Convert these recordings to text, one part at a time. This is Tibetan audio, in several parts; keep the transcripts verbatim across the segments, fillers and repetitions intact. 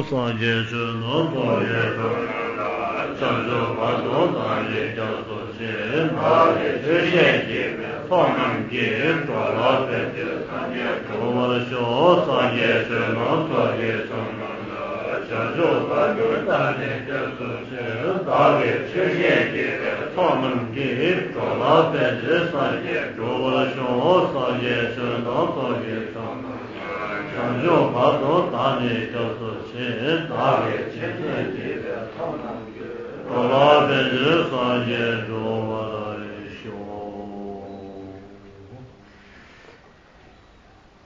སངས་རྒྱས་བྱོན་དང་ཐུགས་ཀྱི་བྱོན་ལ། བྱང་ཆུབ་བར་དུ་བདག་ཉིད་སྐྱབས་སུ་མཆི། བདག་གིས་ཆོས་བཤད་བགྱིས་པའི་ཚོགས་རྣམས་ཀྱིས། འགྲོ་ལ་ཕན་ཕྱིར་སངས་རྒྱས་འགྲུབ་པར་ཤོག་སངས་རྒྱས་བྱོན་དང་ཐུགས་ཀྱི་བྱོན་ལ། བྱང་ཆུབ་བར་དུ་བདག་ཉིད་སྐྱབས་སུ་མཆི། བདག་གིས་ཆོས་བཤད་བགྱིས་པའི་ཚོགས་རྣམས་ཀྱིས། འགྲོ་ལ་ཕན་ཕྱིར་སངས་རྒྱས་འགྲུབ་པར་ཤོག་སངས་རྒྱས་བྱོན་དང་ཐུགས་ཀྱི་བྱོན་ལ། བྱང་ཆུབ་བར་དུ་བདག་ཉིད་སྐྱབས་སུ་མཆི། བདག་གིས་ཆོས་བཤད་བགྱིས་པའི་ཚོགས་རྣམས་ཀྱིས། འགྲོ་ལ་ཕན་ཕྱིར་སངས་རྒྱས་འགྲུབ་པར་ཤོག་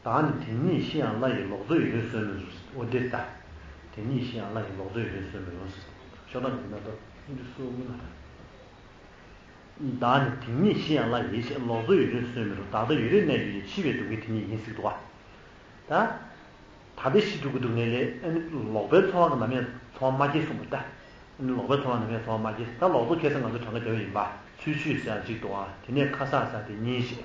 བདག་ནི་དེ་ཉིད་ཤེས་ཡང་སླ་ཡི། ལོག་འཚོ་ཡོན་གསོས་མི་རུང་། འོ་འདི་ལྟ། དེ་ཉིད་ཤེས་ཡང་སླ་ཡི། ལོག་འཚོ་ཡོན་གསོས་མི་རུང་། ཤོག་དང་འདི་ན་ད་འདི་སུ་མི་ན། བདག་ནི་དེ་ཉིད་ཤེས་ཡང་སླ་ཡི། ལོག་འཚོ་ཡོན་གསོས་མི་རུང་། བདག་ལྟ་ཡུན་རིང་གནས་ཀྱི་ཡོད། འཆི་བའི་སྡུག་བསྔལ་དེ་ཉིད་ཡིན་ཟེར་འདུག་བ། ད། ད་ལྟ་ཤི་འགྲོ་གི་འདུག་ནས་ལས་ཨ་ནི་ལོག་པའི་འཚོ་བ་གི་ནམ་ཡང་འཚོ་བ་མ་སྐྱེལ་གསུངས་པ་ད། ཨ་ནི་ལོག་པའི་འཚོ་བ་ནམ་ཡང་འཚོ་བ་མ་སྐྱེལ། ད་ལོག་འཚོ་ཁ་སང་ང་ཚོ་གྲངས་ཀ་བརྒྱབ་པ་ཡིན་པ། ཚུལ་འཆོས་ཟེར་ཡག་གཅིག་འདུག་ཨ། དེ་ནས་ཁ་གསག་ཟེར་ཡག་དེ་གཉིས་བྱས།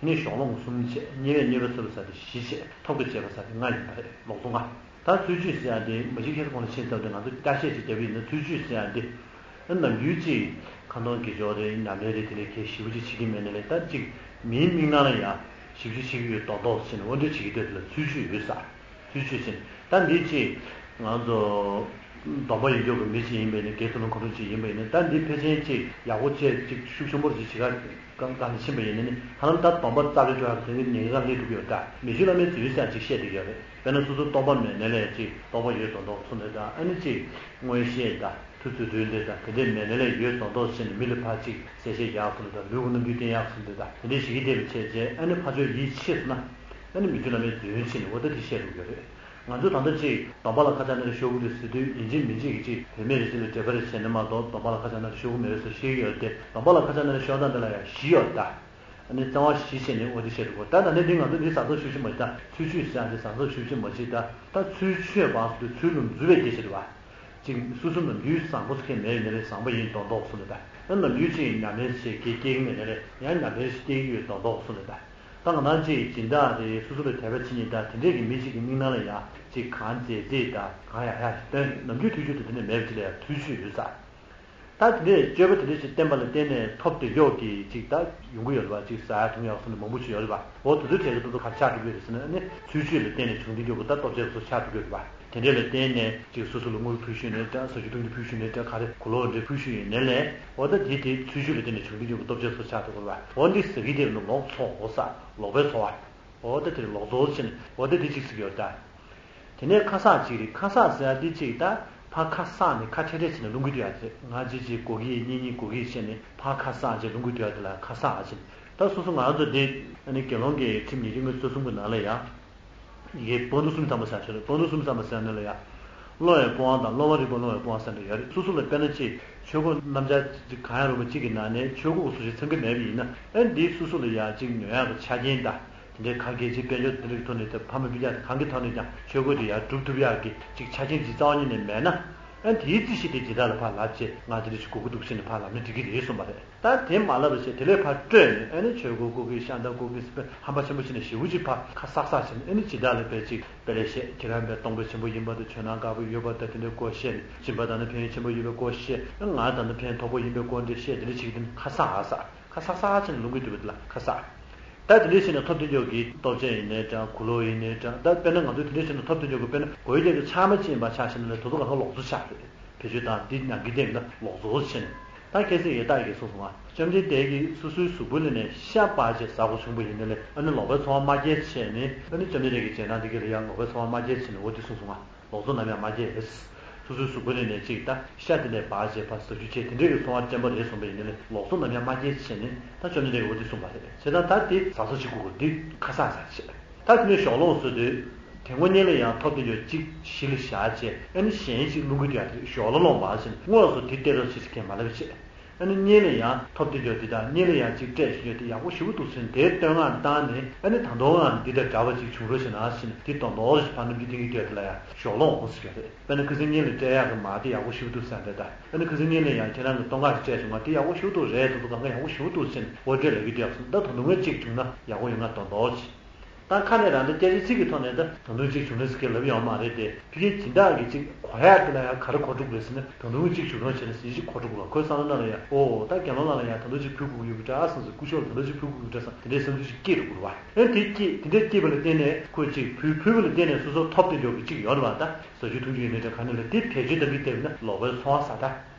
དེ་ནས་གཞོགས་སློང་གསུམ་བྱས། དམྱལ་བས་མྱོས་པ་ཚོལ་བ་ཟེར་ཡག་དེ་བཞི་བྱས། ཐོབ་དང་བཅས་པ་ཟེར་ཡག་དེ་ལྔ་ཡིན་པ་རེད། ལོག་འཚོ་ལྔ། ད་ཚུལ་འཆོས་ཟེར་ཡག་དེ་མ་གཞི་ཁ་སང་གོང་ལ་ཕྱིན་ཚར་བ་དེ། ང་ཚོ་བརྟག་དཔྱད་ཅིག་བརྒྱབ་པ་ཡིན་ན་ཚུལ་འཆོས་ཟེར་ཡག་དེ། ཨ་ནམ་རྒྱུན་ཅིག་ཁ་འདོན་དགེ་སྦྱོར་རེད། ཉམས་ལེན་རེད། དེ་འདྲའི་གལ་ཞེ་པོ་ཅིག་བྱེད་ཀྱི་མེད་ནའི་ལས། ད་ཅིག་མིའི་མིག་ནང་ལ་ཡང་ཞེ་པོ་ཅིག་བྱེད་ཀྱི་ཡོད་མདོག་མདོག་བྱས་ནས་འོ་འདྲ་བྱེད་ཀྱི་འདུག་ལ། ཚུལ་འཆོས་ཡོད་ས། ཚུལ་འཆོས་བྱས་ནས་ད་འདི་ཅིག་ང་ཚོ་སྡོམ་པ་ཡོད་རྒྱུ་གི་མི་ཅིག་ཡིན་པ་ཡིན་ན། དགེ་ཚུལ་སློང་གང་འགྲུབ་ཅིག་ཡིན་པ་ཡིན་ན། ད་འདི་ཕལ་ཆེར་ཅིག་ཡག་པོ་བྱས་ཅིག་ཤུགས་ཆེན་པོ་ཅིག་བྱེད་ག་གང་གང་ནས་ཕྱིན་པ་ཡིན་ན་ནི། ཧ་ལམ་ད་སྡོམ་པ་རྩ་བའི་འགྲོ་ཡག་དེ་ཉེན་ཁ་སླེབས་ཐུབ་ཀྱི་ཡོད། ད་མི་ཆོས་བླ་མའི་རྫུན་ཟེར་ཡག་ཅིག་བཤད་བསྡད་ཀྱི་ཡོད་རེད། དཔེར་ན་སོ་སོ་རྟོགས་པ་མེད་ནའི་ལས་ཅིག་རྟོགས་པ་ཡོད་མདོག་མདོག་ཚོར་ནས། ད་ཨ་ནི་ཅིག་མངོན་ཤེས་དང་ཐུགས་རྩོད་རྩོད་འདི་དང་དེ་འདྲའི་མེད་ནའི་ལས་ཡོད་མདོག་མདོག་བྱས་ནས་མི་ལ་ཕར་ཅིག་གསལ་བཤད་རྒྱག་ཚུལ་དང་། ལུས་ཀྱི་རྣམ་འགྱུར་བསྟན་ཡག་ཚུལ་འདི་དང་། དེ་འདྲའི་ཞིག་གིས་བསྡད་པའི་ཆེད་བྱས། ཨ་ནི་ཕར་ཕྱོགས་ཡིད་ཆེས་སོང་ན། ཨ་ནི་མི་ཆོས་བླ་མའི་རྫུན་བྱས་ནས་འོ་ད་དེ་བཤད་འགྲོ་གི་རེད། ང་ཚོ་ད་ལྟ་ཅིག་སྡོམ་པ་ལ་ཁ་ཆག་ན་རེ་ཤོར་གི་རེད་ཟེར་དུས། ཡིན་གཅིག་མིན་གཅིག་གི་ཅིག་བུད་མེད་རེ་ཅིག་ལ་འགྲེལ་པ་རེ་བྱས་ནས་མ་གཏོགས་སྡོམ་པ་ལ་ཁ་ཆག་ན་རེ་ཤོར་གི་མེད་རེད་ཟེར་བཤད་ཀྱི་ཡོད་རེད་དེ། སྡོམ་པ་ལ་ཁ་ཆག་ན་རེ་ཤོར་སྟངས་འདི་ལ་ཡང་བཞི་ཡོད་ད། ཨ་ནི་རྩ་བ་བཞི་བྱས་ནས་འོ་དེ་བཤད་འགྲོ་གི་རེད། ད་ད་ནི་འདི་ང་ཚོ་འདི་བཟང་ཚོར་ཞེ་པོ་ཅིག་མ་བྱེད་ད། ཚུལ་འཆོས་ཟེར་ཡག་འདི་བཟང་ཚོར་ཞེ་པོ་ཅིག་མ་བྱེད་ད། ད་ཚུལ་འཆོས་པ་སོ་སོའི་ཚུལ་ལ་འཛུལ་བའི་སྐད་ཆ་རེད་བ། ཅིག་སོ་སོ་ནམ་རྒྱུན་བཟང་པོ་ཟེར་མཁན་མེད་ཡིན་ནའི་ལས་བཟང་པོ་ཡིན་མདོག་མདོག་བཟོ་ནས་ད། ཨ་ནམ་རྒྱུན་ཅིག་ཉམས་ལེན་བྱེད་དགེ་སྐྱེ་གི་མེད་ནའི་ལས་ཡང་ཉམས་ལེན་ཞིག་སྐྱེ་གི་ཡོད་མདོག་མདོག་བཟོ་ནས་ད། ད་ང་རང་ཅིག་སྦྱིན་བདག་རེད། སོ་སོ་ལ་དད་པ་བྱེད་མཁན་ད་དེ་འདྲས་ཀྱི་མི་གཅིག་གི་མིག་ནང་ལ་ཡང་ཅིག་གང་མཛེས་མཛེས་ད་གང་ཡག་ཡག་ཞིག་སྟོན། ནམ་རྒྱུན་ཐུགས་རྒྱུད་དུ་དེ་འདྲས་མེད་པ་ཅིག་ལ་ཡང་ཐུགས་རྒྱུད་ཡོད་ས། ད་དེ་འདྲའི་སྤྱོད་པ་དེ་འདྲ་ཞིག་བསྟེན་པ་ལ་བརྟེན་ནས་ཐོབ་བདེ་མགྱོགས་ཀྱི་ཅིག་ད་ཡོང་གི་ཡོད་རེད་པ། ཅིག་ཟ་ཡག་འཐུང་ཡག་སོགས་ནི་མང་པོ་ཞིག་ཡོད་རེད་པ། འོ་དེ་ཚོའི་གྲས་ཀྱི་ཏོག་ཙམ་ག་རེ་ཆགས་འགྲོ་གི་རེད་ཟེར་ན། ཨ་ནི་ཚུལ་འཆོས་ལ་བརྟེན་ནས་བྱུང་བདེ་མགྱོགས་ཀྱི་ད་སྟོབས་ཆེ་བ་ཚོ་ཆགས་འགྲོ་གི་རེད་པ། དེ་འདྲས་ལ་བརྟེན་ནས་ཅིག་སོ་སོ་ལ་དངུལ་ཕུལ་ཞུས་ནའི་འདྲ། ཟ་རྒྱུ་འཐུང་རྒྱུ་ཕུལ་ཞུས་ནའི་འདྲ། ག་རེ་གོས་ལོག་འདྲ་ཕུལ་ཞུས་ཡིན་ནའི་ལས། འོ་ད་དེ་དེ་ཚུལ་འཆོས་ལ་བརྟེན་ནས་བྱུང་བདེ་མགྱོགས་ཀྱི་སྟོབས་ཆེ་བ་ཚོ་ཆགས་འགྲོ་གི་རེད་པ། འོ་འདི་ཟ་གི་དེ་ནི་ལོག་འཚོ། འོ་ཟ་ལོག་པའི་འཚོ་བ། འོ་ད་དེ་ལོག་འཚོ་བྱས་ནས་འོ་ད་དེ་གཅིག་ཟེར་གྱི་ཡོད་ད། དེ་ནས་ཁ་གསག་ཅིག་རེད། ཁ་གསག་ཟེར་ཡག་འདི་ཅིག་ད་ཕར་ཁ་གསག་ནས་ཁ་ཁྲལ་ཁྲལ་བྱས་ནས་ལུང་གི་དུས་ཡག་རེད། ང་ཅིག་ཅིག་སྒོ་གི་གཉིས་གཉིས་སྒོ་གི་བྱས་ནས་ཕར་ཁ་གསག་བྱས་ལུང་གི་དུས་ཡག་དེ་ལ་ཁ་གསག་ཟེར། ད་སོ་སོ་ང་རང་ཚོ་འདི་ཨ་ནི་དགེ་སློང་གི་ཁྲིམས་ཉི་ཤུ་རྩ་གསུམ་གྱི་ནང་ལ་ཡང་། ཡི་གེ་སྤོང་ཐུབ་གསུམ་ཚང་མ་ཟེར་ཡག་ཆོག་རེད། སྤོང་ཐུབ་གསུམ་ཚང་མ་ཟེར་ནས་ལ་ཡང་། སློང་བའི་སྤོང་བ་དང་སློང་བ་རིག་པ་སློང་བའི་སྤོང་བ་ཟེར་འདྲ་ཡོད་རེད། སོ་སོ་ལ་དཔེར་ན་ཅིག་ཆོས་གོས་གནམ་ལྕགས་ཅིག་གང་ཡང་རུང་བ་གཅིག་གི་ནང་ནས་ཆོས་གོས་ཀྱི་བཟོ་གཞི་ཚང་གི་མེད་པ་ཡིན་ན། ཨ་ནི་འདིས་སོ་སོ་ལ་ཡང་ཅིག་ཉོ་ཡག་གི་ཆ་རྐྱེན་དང་། དེ་འདྲའི་ཁ་དགེ་ཆེ་དཔལ་འབྱོར་དེ་འདྲ་གི་ཐོག་ནས་དང་། ཕ་མའི་སྤུན་ཀྱག་དང་གང་གི་ཐོག་ནས་ཀྱང་ཆོས་གོས་དེ་ཡར་སྒྲུབ་ཐུབ་ཡག་གི་ཅིག་ཆ་རྐྱེན་ཅིག་རྩ་བ་ཉིད་ནས་མེད་ན། ཨ་ནི་དེའི་རྩིས་གཞི་དེ་སྦྱིན་བདག་ལ་ཕར་ལབ་བྱས། ང་དེ་འདྲ་ཞིག་དགོས་ཀྱི་འདུག་ཟེར་ནས་ཕར་ལབ་ན་འགྲིག་གི་རེད་གསུངས་པ་རེད། ད་དེ་མ་ལབ་པ་བྱས་དེ་ལས་ཕར་སྤྲོས་ནས། ཨ་ནི་ཆོས་གོས་དགོས་ཀྱི། ཤ་མདའ་དགོས་ཀྱི། ཧམ་པ་ཆེན་པོ་བྱས་ནས་ཞེ་པོ་ཅིག་ཕར་ཁ་གསག་གསག་བྱས་ནས། ཨ་ནི་སྦྱིན་བདག་ལ་དཔེ་ཅིག་དཔེ་ལས་བཤད། ཁྱེད་རང་དཔེ་སྟོང་པ་ཆེན་པོ་ཡིན་པ་དང་། ཇོ་ནང་དཀར་པོ་ཡོད་པ་དང་། དེ་འདྲའི་སྐོར་བཤད། སྦྱིན་པ་དང་ནི་ཕན་ཡོན་ཆེན་པོ་ཡིན་པའི་སྐོར་བཤད། ང་དང་ནི་ཕན་ཐོགས་པོ་ཡིན་པའི་སྐོར་འདྲ་བཤད། དེ་འདྲ་བྱེད་ཀྱི་དེ་ནི་ཁ་གསག་ཨ་གསག་ཁ་གསག་གསག་བྱས་ནས་ལུང་གི་དུས་པ་དེ་ལ་ཁ་གསག་ད་དེ་འདྲ་བྱས་ནས་ཐོབ་བདེ་མགྱོགས་ཀྱི་སྟོབས་ཆེན་ཡིན་ནའི་འདྲ། གོས་ལོག་ཡིན་ནའི་འདྲ། ད་དཔེར་ན་ང་ཚོས་དེ་འདྲ་བྱས་ནས་ཐོབ་བདེ་མགྱོགས་ཀྱི། དཔེར་ན་སྒོ་ཡི་རྒྱབ་ཀྱི་ཆག་མ་ཅིག་ཡིན་པ་ཆ་བཞག་ན་ལས། དེ་ཚོ་གང་ག་ལོག་འཚོ་ཆགས་རེད། བེད་སྤྱོད་བཏང་། འདི་ནང་གི་སྟེང་ལ་ལོག་འཚོ་བྱས་ནས། ད་ཁ་སང་ཡེ་སྟག་གིས་གསུངས་སོང་ང་། བཅོམ་ལྡན་འདས་ཀྱིས་སོ་སོའི་གཟུགས་པོ་ལ་ནས་ཤ་སྤར་བྱས་ཟ་དགོས་བྱུང་བ་ཡིན་ན་ལས། ཨ་ནི་ལོག་པའི་འཚོ་བ་མ་སྐྱེལ་བྱས་ནས། ཨ་ནི་བཅོམ་ལྡན་འདས་ཀྱི་རྗེས་འབྲང་དེ་ག་ལ་ཡང་ལོག་པའི་འཚོ་བ་མ་སྐྱེལ་བྱས་ནས་འོ་དེ་གསུངས་སོང་ང་། ལོག་འཚོ་ནམ་ཡང་མ་སྐྱེལ། སོ་སོའི་གཟུགས་པོ་ལ་ནས་ཅིག་ད་ཤ་དེ་ནས་སྤར་བྱས་ཕར་ཟ་རྒྱུ་བྱས། དེ་འདྲའི་གི་འཚོ་བ་བསྟེན་པ་རེད་གསུངས་པ་ཡིན་ན་ལས། ལོག་འཚོ་ནམ་ཡང་མ་སྐྱེལ་བྱས་ནས། ད་བཅོམ་ལྡན་འདས་ཀྱིས་འོ་དེ་གསུངས་པ་རེད། བྱས་ཙང་ད་དེ་ཟ་སོ་བྱེད་དགོས་དགོས། འདི་ཁ་གསག་ཟ་བྱས། ད་དེ་ནས་གཞོགས་སློང་བཟོས་དུས། དེ་སྔོན་ཉིད་ལ་ཡང་ཐོབ་བདེ་མགྱོགས་གཅིག་གཞི་ལ་བཞག་བྱས། ཨ་ནི་གཞན་གཅིག་ལུང་གི་དུས་ཡག་དེ་གཞོགས་ལ་སློང་བ་ཟེར་ནས། དངོས་སུ་དེ་སྟེར་རོགས་བྱེད་ཟེར་མཁན་མ་ལབ་བྱས། ཨ་ནི་ཉིད་ལ་ཡང་ཐོབ་བདེ་མགྱོགས་དེ་དང་ཉིད་ལ་ཡང་གཅིག་སྤྲད་ཤེས་ཡོད་དེ་ཡག་པོ་ཞེ་པོ་འདུག་ཟེར་ནས་དེར་བསྟོད་བསྔགས་བཏང་ནས། ཨ་ནི་ད་དུང་ཡང་འདི་དང་འདྲ་བ་ཅིག་བྱུང་རོགས་བྱེད་ན་ཟེར་ནས། དེ་མདོག་མདོག་ཞིག་ཕར་ནུབ་ཀྱི་སྟེང་གི་དུས་དེ་ལ་ཡང་གཞོགས་སློང་འོང་ཟེར་གྱི་རེད། དཔེར་ན་ཁ་སང་ཉིད་ལ་སྤྲད་ཡག་གི་མར་དེ་ཡག་པོ་ཞེ་པོ་འདུག་ཟེར་འདྲ། ད་ཨ་ནི་ཁ་སང་ཉིད་ལ་ཡང་ཁྱེད་རང་གི་སྟོད་འགག་ཅིག་སྤྲད་བྱུང་ང་། དེ་ཡག་པོ་ཞེ་པོ་འདུག་རེད། དེ་ཚོ་གང་ག་ཡག་པོ་ཞེ་པོ་འདུག་ཟེར་ནས་འོ་འདྲས་ལབ་ཀྱི་འདུག་ཡག་སོང་། ད་ད་དུང་ཡང་གཅིག་བྱུང་ན་ཡག་པོ་ཡོང་ང་། མདོག་མདོག་ཅིག་ད་ཁ་ནས་རང་ད་སྐད་ཆ་གཅིག་གི་ཐོག་ནས་ད་ད་དུང་གཅིག་བྱུང་ན་ཟེར་མཁན་ལབ་ཡོད་མ་རེད་དེ། ཕ་གིའི་སྦྱིན་བདག་གིས་གཅིག་གོ་ཡག་དེ་ལ་ཡང་ག་རེ་གོ་འགྲོ་དགོས་ཟེར་ན། ད་དུང་གཅིག་བྱུང་རོགས་བྱས་ན་ཟེར་གཅིག་གོ་འགྲོ་དགོས་ལ། ཁོའི་བསམ་བློ་ནང་ལ་ཡང་ཨོ་ད་དགེ་སློང་ལགས་ལ་ཡང་ད་དུང་གཅིག་ཕུལ་དགོས་ཀྱི་ཡོད་པ་འདྲ་བསམ་ཟེར། སྐུ་ཞབས་ལ་ད་དུང་གཅིག་ཕུལ་དགོས་ཀྱི་འདྲ་བསམ། དེ་འདྲའི་བསམ་ཚུལ་ཅིག་སྐྱེས་འགྲོ་དགོས་རེད་བ། ཨེ་དེ་སྐྱེས་དེ་འདྲའི་སྐྱེས་པ་ལ་བརྟེན་ནས་ཁོས་གཅིག་ཕུལ་ཕུལ་བ་ལ་བརྟེན་ནས་སོ་སོ་ཐོབ་བསྡད་འཇོག་གི་གཅིག་ཡོད་རེད་བ། ད་ཟ་རྒྱུ་འཐུང་རྒྱུ་ཡིན་ནའི་འདྲ་ག་ནས་ལ་དེ་བེད་སྤྱོད་གཏང་གི་བསྡད་པ་ན་ལོག་པའི་ཚོར་བ་ཟ་ད།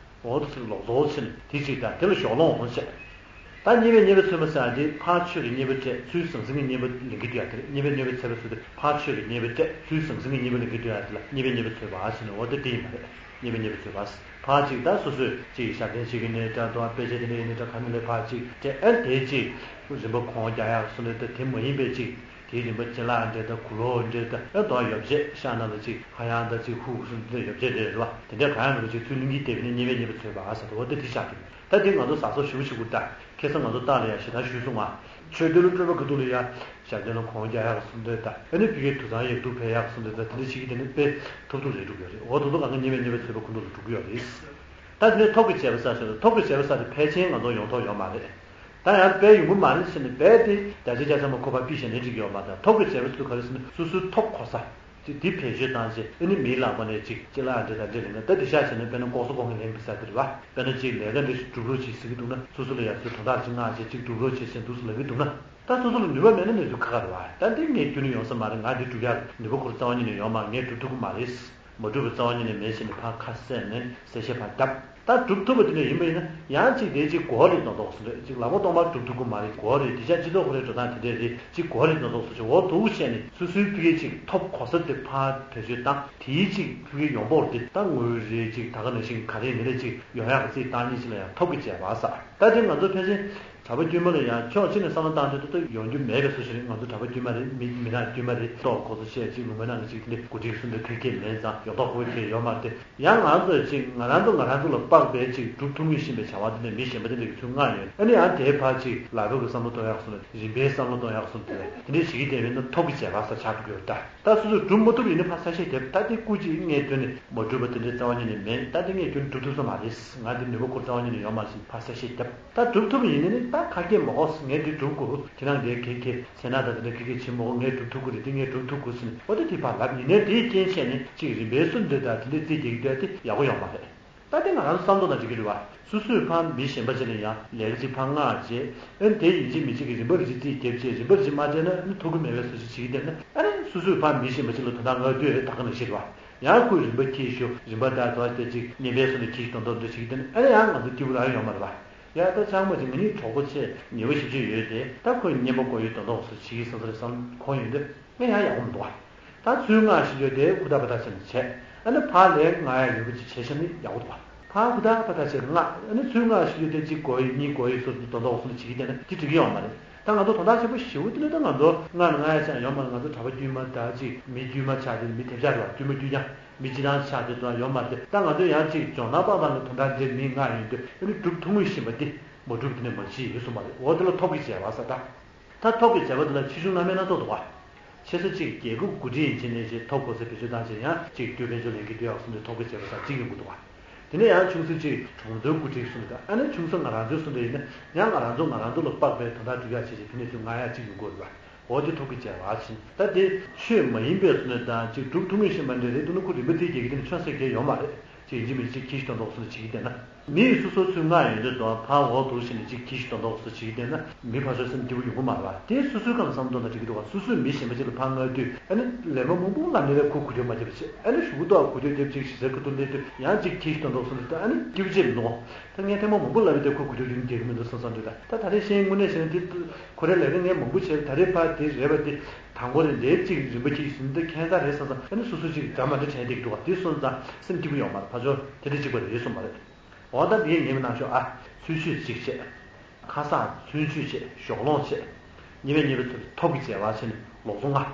འོ་དེ་ཚོ་ལོག་རྫོགས་ཕྱིན་དེ་གཅིག་དང་། དེ་ལ་ཞོགས་སློང་འོང་བྱས། ད་གཉེར་པས་གཉེར་པ་ཚོད་མ་ཟ་དེ་ཕར་ཆོས་ཀྱི་གཉེར་པ་སྤྲད། ཚུར་ཟང་ཟིང་གི་གཉེར་པ་ལེན་གྱི་འདུག་ཡ། དེ་རེད། གཉེར་པས་གཉེར་པ་ཚོད་པ་ཚོད་དེ་ཕར་ཆོས་ཀྱི་གཉེར་པ་སྤྲད། ཚུར་ཟང་ཟིང་གི་གཉེར་པ་ལེན་གྱི་འདུག་ཡ། དེ་ལ་གཉེར་པས་གཉེར་པ་ཚོད་པ་ཟེར་ནས། འོ་དེ་དེ་ཡིན་པ་རེད། གཉེར་པས་གཉེར་པ་ཚོད་པ་ཟེར། ཕར་གཅིག་ད་སོ་སོས་གཅིག་ཞབས་བརྟན་བྱེད་ཀྱི་ནའི་འདྲ་འདུག་ཨ། དཔེ་ཆ་དེ་འདྲ་ཡིན་ནའི་འདྲ་ག་ནས་ལ་ཕར་གཅིག་སྤྲད། ཨ་དེ་གཅིག་རིན་པ་གོང་རྒྱག་ཡག་སོ་ནས་ད་དེ་མ་ཡིན་པའི་གཅིག་དེའི་རིན་པ་ཅ་ལག་འདྲ་དང་གུ་ལོག་འདྲ་དང་། ཨ་དོ་ཡོ་བྱད་ཤ་ན་ལ་གཅིག་ཧ་ཡང་དང་གཅིག་ཧུ་གུ་སུ་འདི་འདྲ་ཡོ་བྱད་འདྲ་རེད་བ། དེ་འདྲ་གང་ཡང་མེད་པ་ཅིག་ཚུར་གླིང་གིས་བལྟས་པ་ནི་གཉེར་པས་གཉེར་པ་ཚོད་པ་ཟེར་དུས། འོ་དེ་དེ་ཆགས་ཀྱི་མེད། ད་དེ་ང་ཚོ་ཟ་སོགས་ཞིབ་པོ་ཞིབ་པོ་ད་ཁ་སང་ང་ཚོ་ལྟ་ལ་ཡ་ཞེ་སྡང་ཞུས་སོང་ང་། མཆོད་རྟེན་ལ་སྤྲོད་པ་ག་དུས་ལ་ཡ་ཞབས་བརྟན་ལ་གོང་རྒྱག་ཡག་གསུང་འདོད་ད། ཨ་ནི་ཕ་གིའི་དུད་ཚང་ཡག་སྡུག་འཕེལ་ཡག་གསུང་འདོད་ད། དེ་འདྲ་བྱེད་ཀྱི་དེ་ནི་དཔེ་ཐུབ་ཐུབ་རེད་འགྲུབ་ཡོད་རེད། འོ་དེ་ཚོ་གང་ག་གཉེར་པས་གཉེར་པ་ཚོད་པ་ཁོ་ཚོ་ལ་འགྲོ་གི་ཡོད་རེད། ད་དེ་ནས་ཐོབ་གི་བྱས་པ་ཟེར་ཞོར་དུ། ཐོབ་གི་བྱས་པ་ཟེར་དེ་ཕལ་ཆེར་ང་ཚོ་ཡོང་ཐོག་ཡོད་མ་རེད། ད་ཡང་དཔེ་ཡོང་གི་མ་རེད་ཟེར་ནས་དཔེ་དེ་བརྒྱ་ཆ་བརྒྱ་ཚང་མ་ཁོ་པ་པི་བྱས་ནས་འགྲིག་གི་ཡོད་མ་རེད། ཐོབ་གི་བྱས་པ་ཟེར་དུས་ག་རེ་ཟེར་ན། སོ་སོའི་ཐོབ་གོ་ས་དེ་དེ་བེད་སྤྱོད་བཏང་བྱས། ཨ་ནི་མིའི་ལག་པ་ནས་ཅིག་ཅ་ལག་འདྲ་དང་འདྲ་ལེན་ན། ད་དེ་ཤ་བྱས་ན་དཔེར་ན་ལྐོག་ཟ་ལྐོག་རྔན་ལེན་པའི་ས་དེ་རེད་བ། དཔེར་ན་ཅིག་ལས་ཀ་འདྲ་ཞིག་སྒྲུབ་རོགས་བྱེད་ཟེར་གི་འདུག་ན། སོ་སོ་ལ་ཡ་ཚུར་དོན་དག་ཅིག་མངགས་བྱས་ཅིག་སྒྲུབ་རོགས་བྱེད་ཟེར་འདུག་སེ་ལབ་གི་འདུག་ན། ད་སོ་སོ་ལ་ནུས་པ་མེད་ན་ནས་ཚུར་ཁ་ཁ་རེད་བ། ད་འདི་ངས་ཁྱོན་ནས་ཡོང་ས་མ་རེད། ང་འདི་སྒྲུབ་ཡག་ནུས་པ་ཁོ་རང་རྩ་བ་ཉིད་ནས་ཡོད་མ་རེད། ངས་སྒྲུབ་ཐུབ་གི་མ་རེད། མ་གྲུབ་པ་རྩ་བ་ཉིད་ནས་མེད་ཟེར་ནས་ཕར་ཁ་གསལ་ནས་གསལ་བཤད་ཕར་བརྒྱབ། ད་སྒྲུབ་ཐུབ་པ་དེ་འདྲ་ཡིན་པ་ཡིན་ན། ཡང་གཅིག་དེ་གཅིག་གོ་རེད་མདོག་མདོག་སུ་རེད། གཅིག་ལག་པ་སྟོང་པར་སྒྲུབ་ཐུབ་ཀྱི་མ་རེད། གོ་རེད། དེ་ཤ་སྤྱི་ཚོགས་ཁོ་རའི་འགྲོ་སྟངས་དེ་འདྲ་རེད། གཅིག་གོ་རེད་མདོག་མདོག་སུ་ཅིག་འོ་དུ་བྱས་ནས་སོ་སོའི་ཕ་གིའི་གཅིག་ཐོབ་གོ་ས་དེ་ཕར་བེད་སྤྱོད་བཏང་། དེའི་གཅིག་ཕ་གིའི་ཡོང་འབོར་དེ་ད་དངུལ་རེད། གཅིག་ད་ག་ནང་བཞིན་ག་རེ་ཡིན་ནའི་གཅིག་ཡོང་ཡག་གི་རྩིས་བཏང་ཉིན་ཅིག་ལ་ཡང་ཐོབ་གི་བྱས་པ་ཟེར། ད་དེ་ང་ཚོ་ཕལ་ཆེར་གྲྭ་པ་དཀྱུས་མ་ལ་ཡང་ཕྱོགས་གཅིག་ནས་བསམ་བློ་བཏང་དུས་ད་ལྟ་ཡོང་རྒྱུ་མེད་པའི་བཟོ་ཞིག་རེད། ང་ཚོ་གྲྭ་པ་དཀྱུས་མ་རེད། མི་མི་ནག་དཀྱུས་མ་རེད། ཏོག་ཁོ་ཚོ་བཤད་ཅིག་ལུང་པའི་ནང་གི་ཅིག་དེ་འདྲ་འགོ་ཁྲིད་སུ་འདྲ་ཁེ་ཁེ་མེད་ཙང་ཡོང་ཐོག་ཁོ་ཁེ་ཡོད་མ་རེད་དེ། ཡང་ང་ཚོས་ཅིག་ང་རང་ཚོ་ང་རང་ཚོ་ལ་དཔག་པའི་ཅིག་སྒྲུབ་ཐུབ་ངེས་ཤེས་པའི་བྱ་བ་དེ་འདྲ་མི་གཞན་པ་དེ་འདྲ་གིས་ཚུར་མངགས་ཡོད། ཨ་ནི་ཡང་དེའི་ཕར་ཅིག་ལག་པ་གི་བསམ་བློ་གཏོང་ཡག་སོང་ན། རིམ་པའི་བསམ་བློ་གཏོང་ཡག་སོང་དེ་དེ་འདྲ་བྱེད་ཀྱི་བསྡད་པས་ན་ཐོབ་གི་བྱས་པ་ཟེར་ཆགས་འགྲོ་གི་ཡོད་ད། ད་སོ་སོས་སྒྲུབ་མ་ཐུབ་ཡིན་ན་ཕར་གསལ་བཤད་རྒྱབ། ད་དེ་སྐུ་མཁྱེན་ངས་དོན་ནི་མ་གྲུབ་པ་དེ་འདྲའི་རྩ་བ་ཉིད་ནས་མེད། ད་དེ་ངས་དོན་སྒྲུབ་ཐུབ་ས་མ་རེད། ང་དེ་ནུས་པ་ཁོ་ར་རྩ་བ་ཉིད་ནས་ཡོད་མ་རེད་ཟེར་ཕར་གསལ་བཤད་རྒྱབ། ད་སྒྲུབ་ཐུབ་ཡིན་ནི་ནི་ད་ཁ་སྐད་མ་གོ། ངས་འདི་སྒྲུབ་དགོས། ཁྱེད་རང་འདིར་གེ་གེ་སེ་ན་ད་དེ་འདྲ་གེ་གེ་བྱེད་མ་གོ། ངས་སྒྲུབ་ཐུབ་ཀྱི་རེད། འདི་ངས་སྒྲུབ་ཐུབ་དགོས་ཟེར་ནས། འོ་ད་དེ་ཕར་ལབ་ཡིན་ནའི་དེའི་རྐྱེན་བྱས་ནས་ཅིག་རིམ་པས་སུ་འདི་ད་དེ་འདྲ་རྩིས་རྒྱག་གི་འདུག་ཨ། དེ་ཡག་པོ་ཡོད་མ་རེད། ད་དེ་ང་རང་ཚོ་བསམ་བློ་དང་འགྲིག་གི་རེད་བ། སོ་སོས་ཕར་མི་གཞན་པ་ཅིག་ལ་ཡང་ལས་ཀ་ཅིག་ཕར་མངགས་བྱས། ཨ་ནི་དེ་ཡིན་གཅིག་མིན་གཅིག་གི་རིམ་པ་རེ་རྩིས་རྒྱབ་བྱས། རིམ་པ་རེ་མ་བྱས་ན་ཨ་ནི་ཐུབ་ཀྱི་མེད་པའི་བཟོ་ཅིག་བྱེད་ཀྱི་བསྡད་ན། ཨ་ནི་སོ་སོས་ཕར་མི་གཞན་པ་ཅིག་ལ་དོན་དག་མངགས་སྡོད་ད་ག་ནང་བཞིན་རེད་བ། ཡང་ཁོས་རིམ་པ་ཁྱེར་ཞོག་རིམ་པ་ད་དོ་དེ་ཅིག་གཉེར་པས་སོ་ནས་ཁྱེར་ཞིག་དོན་དག་འདི་བྱེད་ཀྱི་བསྡད་ན། ཨ་ནི་ཡང་ང་ཚོ་སྐྱིད་པོ་རང་ཡོད་མ་རེད་བ། ཡ་ད་ཚང་མ་ཅིག་ང་གཉིས་གྲོགས་པོ་བྱས་ཉེ་བོ་ཞེ་པོ་ཅིག་ཡོད་དེ། ད་ཁོས་གཉེན་པོ་དགོས་ཡོད་དོན་དག་སོ་བྱེད་ཀྱི་བསམ་ས་རེད་བསམ། ཁོང་ཡོད་དུས་ངས་ཡང་ཡག་པོ་མི་འདུག་བ། ད་ཚུར་མངགས་ཤིག་ཡོད་དེ་ཧུར་ཐག་པ་ཐག་བྱས་ནས་བྱས། ཨ་ནི་ཕར་ལས་མངགས་ཡག་ཡོད་པ་ཅིག་བྱས་ཤིག་ནི་ཡག་པོ་འདུག་བ། ཕར་ཧུར་ཐག་པ་ཐག་བྱས་ནས་མངགས། ཨ་ནི་ཚུར་མངགས་ཤིག་ཡོད་དེ་གཅིག་དགོས་ཡོད་གཉིས་དགོས་ཡོད་སོགས་དོན་དག་སོ་ནས་བྱེད་ཀྱི་བསྡད་ན་དེ་འགྲིག་གི་ཡོད་མ་རེད། ད་ང་ཚོ་དོན་དག་ཆེན་པོ་ཞེ་པོ་དེ་ནི་ད་ང་ཚོ་མངགས་ནས་མངགས་ཡག་ཅང་ཡོད་མ་རེད། ང་ཚོ་གྲྭ་པ་དཀྱུས་མ་ད་ཅིག་མི་དཀྱུས་མ་ཆགས་དེ། མི་དེབ་ཆགས་རེད་བ། དཀྱུས་མ་དཀྱུས་རྐྱང་མི་སྤྱིར་བཏང་ཆགས་དེ་ད་ཡོད་མ་རེད། ད་ང་ཚོ་ཡང་ཅིག་འཇོན་ཐང་དཔག་ཐང་ནས་དོན་དག་འདིར་མི་མངགས་ཡོང་དུས། ཨ་ནི་སྒྲུབ་ཐུབ་ངེས་ཤེས་པ་དེ་མ་གྲུབ་དེ་ནས་མ་བྱེད་ཡོད་གསུངས་པ་རེད། འོ་དེ་ལ་ཐོབ་གི་བྱས་པ་ཟེར་ད། ད་ཐོབ་གི་བྱས་པ་དེ་ལ་ཆེ་ཆུང་སྣ་མིན་སྣ་ཚོགས་འདུག་བ། ཆེ་ས་གཅིག་རྒྱལ་ཁབ་འགོ་ཁྲིད་ཡིན་ཕྱིན་ནས་ཅིག་ཐོབ་གོ་ས་བེད་སྤྱོད་བཏང་བྱས། ཡང་གཅིག་དུས་དཔལ་འབྱོར་ལེན་གྱི་དུས་ཡག་སོང་དུས་ཐོབ་གི་བྱས་པ་ཟེར་གཅིག་ཡོང་གི་འདུག་བ། དེ་ནས་ཡང་ཆུང་ས་གཅིག་གྲོང་ཚོའི་འགོ་ཁྲིད་སོང་དུས། ཨ་ནི་ཆུང་ས་ང་རང་ཚོའི་སོང་དུས་ཡིན་ན་ཡང་ང་རང་ཚོ་ང་རང་ཚོ་ལ་དཔག་པའི་དོན་དག་སྒྲུབ་ཡག་བྱས་བྱས་དེ་ནས་ཚུར་མངགས་ཡག་གཅིག་ཡོང་གི་རེད་བ། འོ་དེ་ཐོབ་གི་བྱས་པ་ཕྱིན། ད་དེ་ཆོས་མ་ཡིན་པའི་སོ་ནས་ད་ཅིག་སྒྲུབ་ཐུབ་ངེས་ཤེས་པ་འདྲ་རེད་འདུག་ན། ཁོ་རིམ་པ་དེ་རྒྱག་གི་དེ་ནི་ཆོན་སེ་གེ་ཡོད་མ་རེད། ཅིག་ཡིན་གཅིག་མིན་གཅིག་ཁྱི་ཤི་དོན་དག་སོ་ནས་བྱེད་ཀྱི་བསྡད་ན། མི་ཡིས་སོ་སོ་ཚུར་མངགས་ཡོང་དུས་དང་ཕར་འོག་ཏུ་ཕྱིན་ནས་ཅིག་ཁྱི་ཤི་དོན་དག་སོ་བྱེད་ཀྱི་བསྡད་ན་མི་ཕར་ཚུར་སེམས་སྐྱིད་པོ་ཡོང་གི་མ་རེད་བ། དེ་སོ་སོའི་ཁམས་བསམ་དོན་ལ་འགྲིག་གི་འདུག་བ། སོ་སོའི་མི་གཞན་པ་ཅིག་ལ་ཕར་མངགས་དུས། ཨ་ནི་ལན་མ་མང་པོ་ལབ་ནས་ལས་ཁོ་གུ་དོན་མ་བརྒྱབ་པ་བྱས། ཨ་ནི་གཞུག་གུ་ཏོག་གུ་དོན་བརྒྱབ་ཅིག་ཞིག་ཟེར་ཁ་ཐུག་སླེབས་དུས་ཡང་ཅིག་ཁྱི་ཤི་དོན་དག་སོ་ནས་ད་ཨ་ནི་སྐྱིད་པོ་ཅིག་མི་འདུག་བ། ད་ངས་ཐེངས་མ་མང་པོ་ལབ་པའི་དེ་ཁོ་གུ་དོན་རྒྱག་གི་མི་འདུག་བསམ་བསམ་དུས། ད་ད་ད་རེས་གཞན་དངོས་གནས་བྱས་ན་དེ་ཁོ་རའི་ལས་ཀ་ངས་མང་པོ་བྱས། ད་རེས་ཕར་དེ་རེད་པ། དེ་དང་པོ་རེད། འདིའི་གཅིག་རིམ་པ་གཅིག་ཟིན་ཏེ་ཁྱད་མཚར་རེད་བསམ་བསམ། ཨ་ནི་སོ་སོ་གཅིག་འདྲ་མ་འདྲ་དྲན་བསྡད་ཀྱི་འདུག་བ། དེ་སོང་ཙང་སེམས་སྐྱིད་པོ་ཡོང་མ་རེད། ཕར་ཕྱོགས་དེ་འདྲ་གཅིག་པ་རེད་གསུངས་པ་རེད། འོ་ད་འདི་ངས་ཉན་པ་གནང་ཤོག་ཨ། ཚུལ་འཆོས་གཅིག་བྱས། ཁ་སང་ཚུལ་འཆོས་བྱས། ཞོགས་སློང་བྱས། གཉེར་པས་གཉེར་པ་ཚོ་ཐོབ་གི་བྱས་པ་བྱས་ནས་ལོག་སོང་ང་།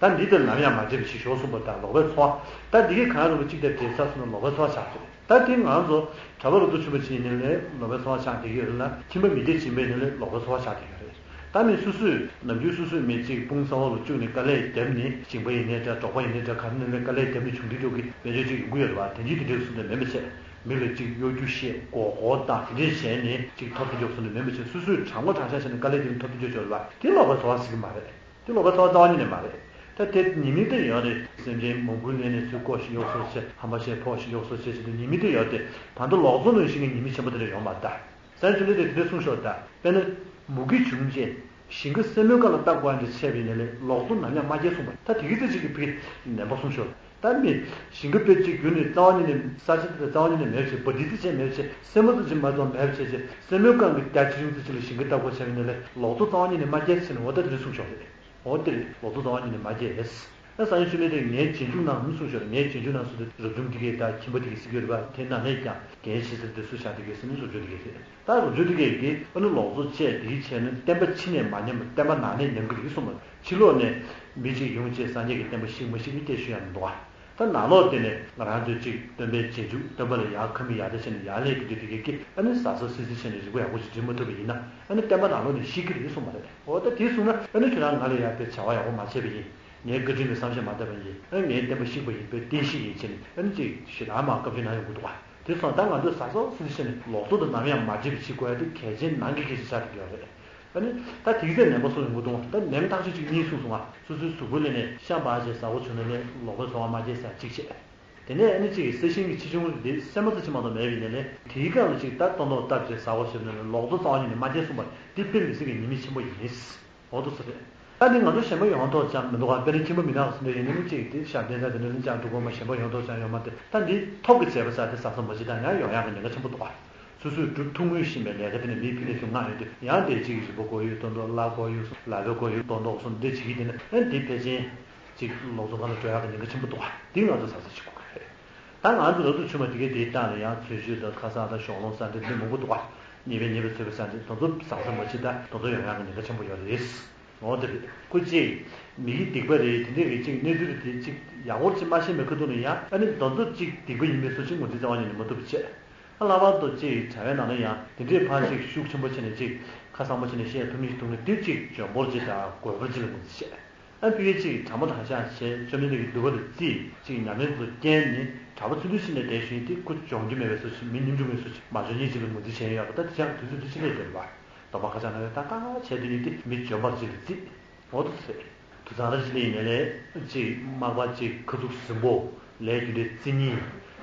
ད་འདི་ལྟར་ནམ་ཡང་མ་འདྲེས་པ་ཞིག་ཞོགས་སུ་འབབ་དང་ལོག་པའི་ཚོར་བ། ད་འདི་གའི་གང་རུང་གི་གཅིག་དེར་འདྲེས་ཚར་སོང་ན་ལོག་པའི་ཚོར་བ་ཆགས་ཐུབ། ད་དེ་ང་ཚོ་གྲྭ་པ་ལོ་ཏོག་ཆུང་བ་ཅིག་ཡིན་ནའི་ལོག་པའི་ཚོར་བ་ཆགས་བསྡད་ཀྱི་ཡོད་རེད་ལ། ཁྱིམ་པ་མི་སྡེ་སྦྱིན་པ་ཡིན་ནའི་ལོག་པའི་ཚོར་བ་ཆགས་བསྡད་ཀྱི་ཡོད་རེད། ད་མི་སོ་སོས་ནམ་རྒྱུན་སོ་སོའི་མི་གཅིག་དཔུང་གསར་པ་ལ་བཅུག་ནས་དཀའ་ལས་བརྒྱབ་ནས། སྦྱིན་པ་ཡིན་ནའི་འདྲ། འབྲོག་པ་ཡིན་ནའི་འདྲ། ག་རེ་ཡིན་ནའི་དཀའ་ལས་བརྒྱབ་ནས་བྱུང་འདི་འདྲ་གི་དཔལ་འབྱོར་ཅིག་ཡོང་གི་ཡོད་རེད་བ། དེ་འདྲའི་དེ་འདྲའི་བཟོ་འདྲ་མིན་པ་བྱས། མི་ལ་གཅིག་གཡོ་སྒྱུ་བཤད། མགོ་སྐོར་བཏང་། དེ་འདྲ་བྱས་ནས་གཅིག་ཐོབ་ཐུབ་རྒྱུ་བཟོ་འདྲ་མིན་པ་བྱས། སོ་སོས་དྲང་པོ་དྲང་བཞག་བྱས་ནས་དཀའ་ལས་དེ་ཐོབ་ཐུབ་རྒྱུ་ཅིག་ཡོད་རེད་བ། དེ་ལོག་པའི་ཚོར་བ་ཟེར་གྱི་མ་རེད། དེ་ལོག་པའི་ཚོར་བ་རྩ་བ་ཉིད་ནས་མ་རེད། ད་དེ་ཉེས་དམིགས་དེ་ཡོད་རེད། སེམས་ཅན་མང་པོའི་ལས་ནས་ཚུར་བཀོག་ཤིག་གཡུག་སོགས་བྱས། ཧམ་པ་བྱས་ཕོག་ཤིག་གཡུག་སོགས་བྱས་བྱས་ཏེ་ཉེས་དམིགས་དེ་ཡོད་དེ། ད་ལྟ་ལོག་འཚོ་ནང་བཞིན་གྱི་ཉེས་དམིགས་ཆེན་པོ་དེ་འདྲ་ཡོད་མ་རེད་ད། ས་ཡ་བཅུ་ལས་དེ་དེ་འདྲ་གསུངས་ཤོག་ད་དཔེར་ན་མུ་གེ་བྱུང་རྗེས་ཞིང་ཁ་སེན་མོའི་སྒང་ལ་བཏབ་དགོས་འདྲ་བྱས་པ་ཡིན་ན་ལས་ལོག་འཚོ་ནམ་ཡང་མ་སྐྱེ་གསུངས་པ། ད་དེ་གི་ཚེ་གཅིག་གི་ཕི་གི་ནན་པོ་གསུངས་ཤོག་ད་མི་ཞིང་ཁ་དཔེ་གཅིག་རྒྱུ་ནི་རྩ་བ་ཉིད་ནས་ས་ཆ་དེ་རྩ་བ་ཉིད་ནས་མེད་བྱས། བ་དི་ཙི་བྱས་མེད་བྱས། སེན་མོ་ཙི་ཅིག་མ་གཏོགས་མེད་བྱས་བྱས། སེན་མོའི་སྒང་གི་རྒྱ་ཆེ་ཆུང་ཙི་ཅིག་ལ་ཞིང་ཁ་བཏབ་དགོས་བྱས་པ་ཡིན་ན་ལས་ལོག་འཚོ་རྩ་བ་ཉིད་ནས་མ་སྐྱེ་ཟེར་ནས་འོ་ད་དེ་འདྲ་གསུངས་ཤོག་རེད། འོ་དེ་རེད། ལོག་འཚོ་རྩ་བ་ཉིད་ནས་མ་སྐྱེས། ཨ་ས་ཡ་བཅུ་མེད་དེ་ངའི་རྗེས་འཇུག་ནང་མི་གསུངས་ཤོར། ངའི་རྗེས་འཇུག་ནང་སུ་དེ་རབ་བྱུང་འདི་གས་དང་ཁྱིམ་པ་འདི་གས་སྲིད་ཀྱི་རེད་པ། དེ་ནང་ནས་ཀྱང་འགན་ཆེ་ཟེར་དེ་སུ་བཞག་འདི་གས་ཟེར་ནས་རབ་བྱུང་འདི་གས་རེད། ད་རབ་བྱུང་འདི་གས་ཀྱིས་ཨ་ནི་ལོག་འཚོ་བཅས་འདིའི་ཆེད་ནི་བསྟན་པ་ཕྱི་ནས་མ་ཉམས་པ། བསྟན་པ་ནང་ནས་ཉམས་ཀྱི་རེད་གསུངས་པ། ཕྱི་ལོགས་ནས་མི་གཅིག་ཡོང་བྱས་སངས་རྒྱས་ཀྱི་བསྟན་པ་བཤིག་མ་བཤིག་གི་སྐད་ཤོད་ཡ་མི་འདུག་ཨ། ད་ནང་ལོགས་དེ་ནས་ང་རང་ཚོས་གཅིག་སྟོན་པའི་རྗེས་འཇུག་སྟོན་པ་ལ་ཡར་ཁ་མིག་ཡར་ལྟ་བྱས་ནས་ཡར་སླེབས་ཀྱི་འདུག་དེ་གས་ཀྱིས་ཨ་ནི་ཟ་ཟ་སི་སི་བྱས་ནས་རིག་པ་ཡག་པོ་ཞིག་སྒྲིམ་མ་ཐུབ་པ་ཡིན་ན་ཨ་ནི་བསྟན་པ་ནང་ལོགས་ནས་བཤིག་གི་རེད་གསུངས་པ་རེད། འོ་ད་དེ་གསུངས་ན་ཨ་ནི་ཁྱོད་རང་ང་ལ་ཡར་དཔེ་བྱ་བ་ཡག་པོ་མ་བྱས་པ་ཡིན། ངའི་བཀའ་དྲིན་ལ་བསམ་ཤེས་མ་བཏབ་པ་ཡིན། ཨ་ངའི་བསྟན་པ་བཤིག་པ་ཡིན་པས་བསྟན་བཤིག་ཡིན་བྱས་ནས་ཨ་ནི་ཅིག་ཞེ་དྲག་མར་བཀའ་བཀྱོན་གནང་ཡོང་གི་འདུག་བ། དེ་སོང་ད་ང་ཚོས་ཟ་ཟོ་སི་སི་བྱས་ནས་ལོག་འཚོ་དང་ནམ་ཡང་མ་འདྲེས་པ་བྱེད་དགོས་ཡ་དེ་གལ་ཆེན་ནང་གི་གལ་ཆེན་ཆགས་བསྡད་ཡོད་རེད། ཨ་ནི་ད་དེ་གི་ཚེ་ནན་པོ་གསུངས་ཡོང་གི་འདུག་ད་ནན་ཐག་ཆོད་ཅིག་གཉིས་གསུངས་སོང་ང་། སོ་སོའི་གཟུགས་པོ་ལ་ནས་ཤ་འབག་བྱས་ཟ་དགོས་བྱུང་ན་ནས་ལོག་པའི་ཚོར་བ་མ་སྐྱེས་ཟེར་གཅིག་བྱས། དེ་ནས་ཨ་ནི་གཅིག་གི་ས་ཞིང་གི་ཆེ་ཆུང་འདི་སེན་མོ་ཙི་ཅིག་མ་གཏོགས་མེད་པ་ཡིན་ན་ནས་དེའི་སྒང་ལ་གཅིག་ད་སྟོན་ཐོག་བཏབ་བྱས་ཟ་དགོས་བྱུང་ན་ནས་ལོག་འཚོ་རྩ་བ་ཉིད་ནས་མ་སྐྱེས་གསུངས་པ་འདི་དཔེ་མི་སྲིད་པའི་ཉེས་དམིགས་ཆེན་པོ་ཡིན། འོ་དེ་ཚོ་རེད། ད་འདི་ང་ཚོ་ཞེན་པ་ཡོང་ཐོག་ཅང་མི་འདུག་ག་དཔེར་ན་ཁྱིམ་པ་མི་ནག་སུ་འདྲ་ཡིན་ན་ནི་གཅིག་དེ་ཞབས་བརྟན་ས་དེ་འདྲ་ལ་ཅང་འགྲོ་དགོས་མ་ཞེན་པ་ཡོང་ཐོག་ཅང་ཡོད་མ་རེད། ད་འདི་ཐོག་གི་བྱས་པ་ས་དེ་ཟ་ས་མ་བྱེད་དང་ཡང་ཡོང་ཡག་གི་ཉེན་ཁ་ཆེན་པོ་འདུག་ག་སོ་སོས་སྒྲུབ་ཐུབ་ངོས་ཤེས་པའི་ལས་ཀ་དེ་ནི་མིའི་ཕི་ལས་ཤུགས་མངགས་ཡོང་དུས་ཡང་དེ་གཅིག་གི་རིག་པ་དགོས་ཡོད་སྟོན་ཐོག་བླ་དགོས་ཡོད་སོང་ལ་བའི་དགོས་ཡོད་སྟོན་ཐོག་སོང་འདི་བྱེད་ཀྱི་དེ་ནི་ཨ་འདི་ཕལ་ཆེར་གཅིག་ལོག་འཚོ་སྒང་ལ་འགྲོ་ཡག་གི་ཉེན་ཁ་ཆེན་པོ་འདུག་ག་འདི་ང་ཚོ་ཟ་ས་བྱེད་དགོས་ཀྱི་རེད། ད་ང་ཚོ་ལ་དུ་ཆུ་མ་དེ་གའི་དེའི་སྟེང་ལ་ཡང་ཚོས་ཤུགས་དང་ཁ་སང་དང་ཞོགས་ལོང་ཟ་འདྲ་འདི་མང་པོ་འདུག་ག་ཉེས་པའི་ཉེས་པའི་ཚོད་པའི་ཟ་འདྲ་དེ་ཚོ་ཟ་ས་མ་བྱེད་ད་དེ་ཚོ་ཡོང་ཡག་གི་ཉེན་ཁ་ཆེན་པོ་ཡོད་རེད། འོ་དེ་རེད། ཁོ་གཅིག་མི་ཡི་སྡིག་པ་རེད། དེ་འདྲའི་རིགས་གཅིག་གནས་ཚུལ་དེ་གཅིག་ཡག་པོ་གཅིག་མ་ཤེས་པའི་ཁ་ཐུག་ནས་ཡང་ཨ་ནི་དེ་ཚོ་གཅིག་སྡིག་པ་ཡིན་པའི་བཟོ་གཅིག་ངོས་འཛིན་རྩ་བ་ཉིད་ནས་མ་ཐུབ་པ་བྱས། ཨ་ལྷག་པར་དུ་གཅིག་གྲྭ་བའི་ནང་ན་ཡང་དེ་འདྲའི་ཕར་གཅིག་ཤུགས་ཆེན་པོ་བྱས་ནས་གཅིག་ཁ་གསང་པོ་བྱས་ནས་བཤད་ཐུབ་མི་ཞིག་འདུག་ན་དེ་གཅིག་འཇོན་པོར་གཅིག་དང་རྒོད་པོར་གཅིག་ལ་ངོས་འཛིན་བྱས། ཨ་ཕ་གི་གཅིག་དྲང་པོ་དྲང་བཞག་བྱས་བཅོམ་ལྡན་འདས་ཀྱི་འདུལ་བ་ལ་བརྩིས་གཅིག་ཉམས་ལེན་དུ་བསྟན་ནས་གྲྭ་པ་ཚུལ་ཁྲིམས་ཕྱིན་ནས་བསྡད་བཞིན་དེ་ཁོ་སྦྱོང་རྒྱུ་མེད་པའི་བཟོ་ཞིག་མི་སྙོམ་འཇུག་མེད་བཟོ་ཞིག་མ་འཇོན་ཉིད་ཅིག་ལ་ངོས་འཛིན་བྱས་ཡོད་པ་ད་དེ་ཅང་དུས་ཚོད་དུ་ཅི་ལས་བསྡད་པ། སྡོམ་པ་ཁ་ཆག་ན་ཡང་ཏག་ཏག་བྱས་དུས་ནི་དེ་མི་འཇོན་པར་ཅིག་ལ་བརྩིས། འོ་དེ་ཚོ་རེད། དུད་ཚང་ར་ཅི་ལས་ཡིན་ནའི་ལས་གཅིག་མག་པ་གཅིག་ཁ་ཐུག་ཟིན་པོ་ལས་རྒྱུ་འབྲས་བརྩི་ཉིན་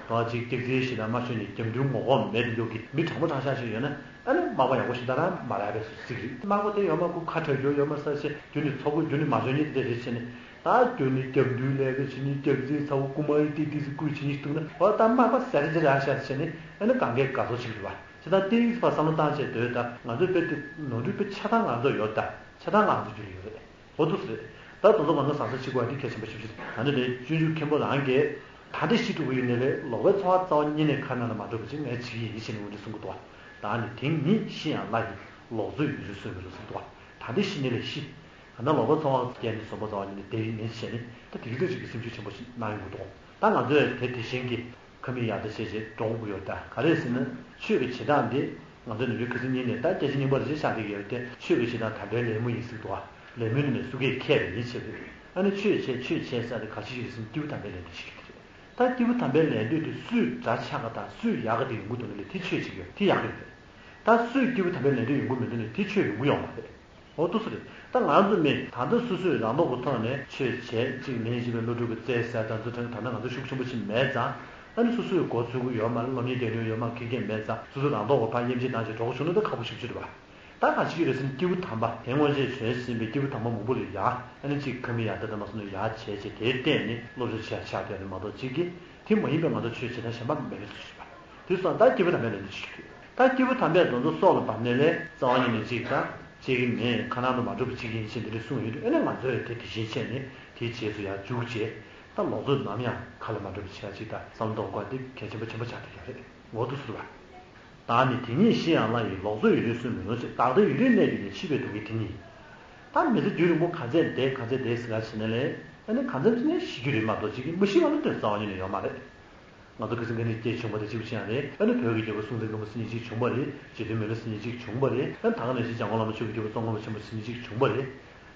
དང་གཅིག་སྟེགས་རྩིའི་ཞེ་དྲག་མ་ཤོར་ནས་རྒྱབ་མདུན་ངོ་ལྐོག་མེད་དུ་འཇོག་གི་མི་དྲང་པོ་དྲང་བཞག་ཞིག་ཡོད་ན་ཨ་ནི་མག་པ་ཡག་པོ་ཞིག་ད་རང་མ་རག་པའི་བཟོ་ཅིག་རེད། མག་པ་དེ་ཡོད་མ་ཁུ་ཁ་བྲལ་རྒྱུ་ཡོད་མ་ས་ཆེ་རྒྱུ་ནི་ཚོགས་པ་རྒྱུ་ནི་མ་འཇོན་ཉིད་དེ་རེད་བྱས་ནས་ད་རྒྱུ་ནི་རྒྱབ་མདུན་ལས་ཀ་བྱེད་ཉིན་སྟེགས་རྩིའི་ཚ་བོ་རྐུ་མ་ཡི་ཏི་ཏི་སི་རྐུ་བྱེད་ཉིན་ཞིག་འདུག་ན་འོ་ད་མག་པ་ཟ་རེ་ཅི་རག་ཤག་བྱས་ནས་ཨ་ནི་གང་གའི་དགའ་ཚོར་ཅིག་རེད་བ། ཇི་ལྟར་ཏིག་ཙམ་བསམ་བློ་བཏང་བྱས་སྡོད་ད་ང་ཚོའི་དཔེ་དེ་ནོར་འཁྲུལ་དཔེ་ཆ་ཚང་ང་ཚོ་ཡོད་ད་ཆ་ཚང་ང་ཚོ་རྒྱུད་ལ་ཡོད་རེད། འོ་འདུག་སེ་རེད། ད་དེ་ཚོ་ང་ཚོ་ཟང་ཟིང་བྱེད་དགོས་ཡ་དེ་གལ་ཆེན་པོ་ཞེ་པོ་ཅིག་རེད། ད་ནི་ལས་སྤྱོད་འཇུག་མཁན་པོ་རང་གིས་ད་ལྟ་ཤི་ཐུབ་ཀྱི་ཡོད་ནའི་ལས་ལོག་པའི་ཚོར་བ་རྩ་བ་ཉིད་ནས་ཁ་ནང་ལ་མ་འགྲོ་བ་ཅིག་ངས་བྱེད་ཀྱི་ཡིན་ཞེས་ནས་འོ་འདི་གསུང་གི་འདུག་བ། ད་ནི་དེང་ཉིད་ཤི་ཡང་བླ་ཡི་ལོག་འཚོ་ཡུན་རིང་གསོན་མི་རུང་གསུང་གི་འདུག་བ། ད་ལྟ་ཤི་ནའི་ལས་ཤི། ག་ན་ལོག་པའི་ཚོར་བ་སྐྱེས་ནས་བཟོད་པ་རྩ་བ་ཉིད་ནས་དེ་ཡིན་མིན་བྱས་ནས་ད་དེ་གི་ཚོད་ཅིག་གི་སེམས་ཤུགས་ཆེན་པོ་ཞིག་གནང་ཡོང་གི་འདུག་ད་ང་ཚོས་དེ་དེ་བཞིན་གྱི་ཁ་མིག་ཡར་ལྟ་བྱས་བྱས་འགྲོ་དགོས་ཀྱི་ཡོད་ད། ག་རེ་ཟེར་ན་ཆོས་ཀྱི་བྱེད་སྟངས་འདི་ང་ཚོ་ནམ་རྒྱུན་ཁ་སང་ཉིན་ནས་ད་སྐད་ཆ་རྙིང་པ་རེ་ཞིག་ཆགས་བསྡད་ཀྱི་ཡོད་དེ། ཆོས་ཀྱི་བྱེད་སྟངས་དམ་པའི་ལད་མོ་ཡིན་ཟེར་གྱི་འདུག་བ། ལད་མོའི་ནང་ནས་སུ་གས་མཁས་པ་ཡིན་ཆེ་བས། ཨ་ནི་ཆོས་བྱས་ཆོས་བྱས་ས་དེ་ག་ཅི་ཞིག་རེད་ཟེར་ན་སྐྱེས་བུ་དམ་པའི་ལད་ཟློས་ཞིག་རེད། ད་སྐྱེས་བུ་དམ་པའི་ལད་ཟློས་དེ་སུས་འདྲ་ཆགས་ཀ་དང་སུས་ཡག་ག་དེ་ཡོང་གི་འདུག་ན་ལས་དེ་ཆོས་བྱེད་ཀྱི་ཡོད་དེ་ཡག་གི་རེད། ད་སུས་སྐྱེས་བུ་དམ་པའི་ལད་ཟློས་ཡོང་གི་མི་འདུག་ན་དེ་ཆོས་ཡོང་གི་ཡོད་མ་རེད། འོ་འདུག་སེ་རེད། ད་ང་ཚོ་མི་ད་ལྟ་སོ་སོས་རང་རྟོགས་ཀྱི་ཐོག་ནས་ཆོས་བྱས་གཅིག་ལན་གཅིག་པའི་བློ་གྲོས་ཀྱི་རྩལ་ཟེར་ད་ཚོ་ཁྲིམས་ད་ལྟ་ང་ཚོ་ཤུགས་ཆེན་པོ་ཅིག་མེད་ཙང་། ཨ་ནི་སོ་སོས་མགོ་ཚོད་ཀྱི་ཡོད་མ་རེད། སློབ་གཉེར་རྒྱག་མྱོང་ཡོད་མ་རེད། མཁས་མཁན་མེད་ཙང་སོ་སོ་རང་རྟོགས་ཀྱི་ཕར་དབྱེ་འབྱེད་བཏང་བྱས་འགྲོ་གི་བྱུང་ན་ད་ཁག་པོ་ཞེ་པོ་ཅིག་རེད་བ། ད་གང་ཞིག་རེད་ཟེར་ན་སྐྱེས་བུ་དམ་པ་དེ་སྔོན་ཆད་བྱོན་ཟིན་པའི་སྐྱེས་བུ་དམ་པ་མང་པོ་རེད་ཡ། ཨ་ནི་གཅིག་ཁ་མིག་ཡར་ལྟ་ད་མ་སོང་ན་ཡར་བྱས་བྱས་དེར་བརྟེན་ནས་སློབ་སྦྱོང་བྱས་ཆགས་བསྡད་རེད་མ་གཏོགས་གཅིག་གིས་དེ་མ་ཡིན་པའི་ང་ཚོ་ཆོས་བྱེད་སྟངས་གཞན་པ་མེད་པའི་བཟོ་ཞིག་རེད་བ། དེ་སོང་ད་སྐྱེས་བུ་དམ་པའི་ལས་འདི་ཞིག་རེད། ད་སྐྱེས་བུ་དམ་པས་དེ་ཚོ་སྲོག་ལ་བབས་ནས་ལས་རྩ་བ་ཉིད་ནས་གཅིག་དང་གཅིག་གི་མེད་ཁ་ནང་དུ་མ་འགྲོ་བ་གཅིག་ཡིན་ཞེས་འདི་འདྲ་གསུངས་ཡོད་དུས། ཨ་ནི་ང་ཚོས་དེ་དེ་བཞིན་བྱས་ནས་དེའི་རྗེས་སུ་ཡར་འཇུག་བྱས། ད་ལོག་འཚོ་ནམ་ཡང་ཁ་ལ་མ་འགྲོ་བ་བྱེད་ཡ་གཅིག་དང་བསམ་བློ་གཏོང་དགོས་པ་འདི་གལ་ཆེན་པོ་ཆེན་པོ་ཆགས་བསྡད་ཡོད་རེད། འོ་འདུག་སེ་རེད་བ། བདག་ནི་དེ་ཉིད་ཤི་ཡང་བླ་ཡི་ལོག་འཚོ་ཡུན་རིང་གསོན་མི་ནུས་ཟེར། བདག་ལྟ་ཡུན་རིང་གནས་དུས་ནས་འཆི་བའི་སྡུག་བསྔལ་དེ་ཉིད། ད་མི་ཚེ་རྒྱུན་རིང་པོ་ག་ཚད་བསྡད་ག་ཚད་བསྡད་ཟེར་ག་བྱས་ན་ལས་ཨ་ནི་ག་ཚད་ཅིག་ནས་ཤི་རྒྱུ་རེད་མ་གཏོགས་གཅིག་གིས་མ་ཤི་བ་ནི་དོན་རྩ་བ་ཉིད་ནས་ཡོད་མ་རེད། ང་ཚོ་ཁ་སང་ག་ནས་སྐྱེས་བྱུང་བ་དང་གཅིག་པ་ཅིག་ཡང་རེད། ཨ་ནི་བོད་ཀྱི་རྒྱལ་པོ་སྲོང་བཙན་སྒམ་པོ་ཟེར་མཁན་ཅིག་བྱུང་བ་རེད། རྗེ་བཙུན་མི་ལ་ཟེར་མཁན་ཅིག་བྱུང་བ་རེད། ཨ་ནི་ད་ག་ནང་བཞིན་འཇམ་མགོན་བླ་མ་མཆོག་གི་རྒྱལ་པོ་ཙོང་ཁ་པ་ཆེན་པོ་ཟེར་མཁན་ཅིག་བྱུང་བ་རེད།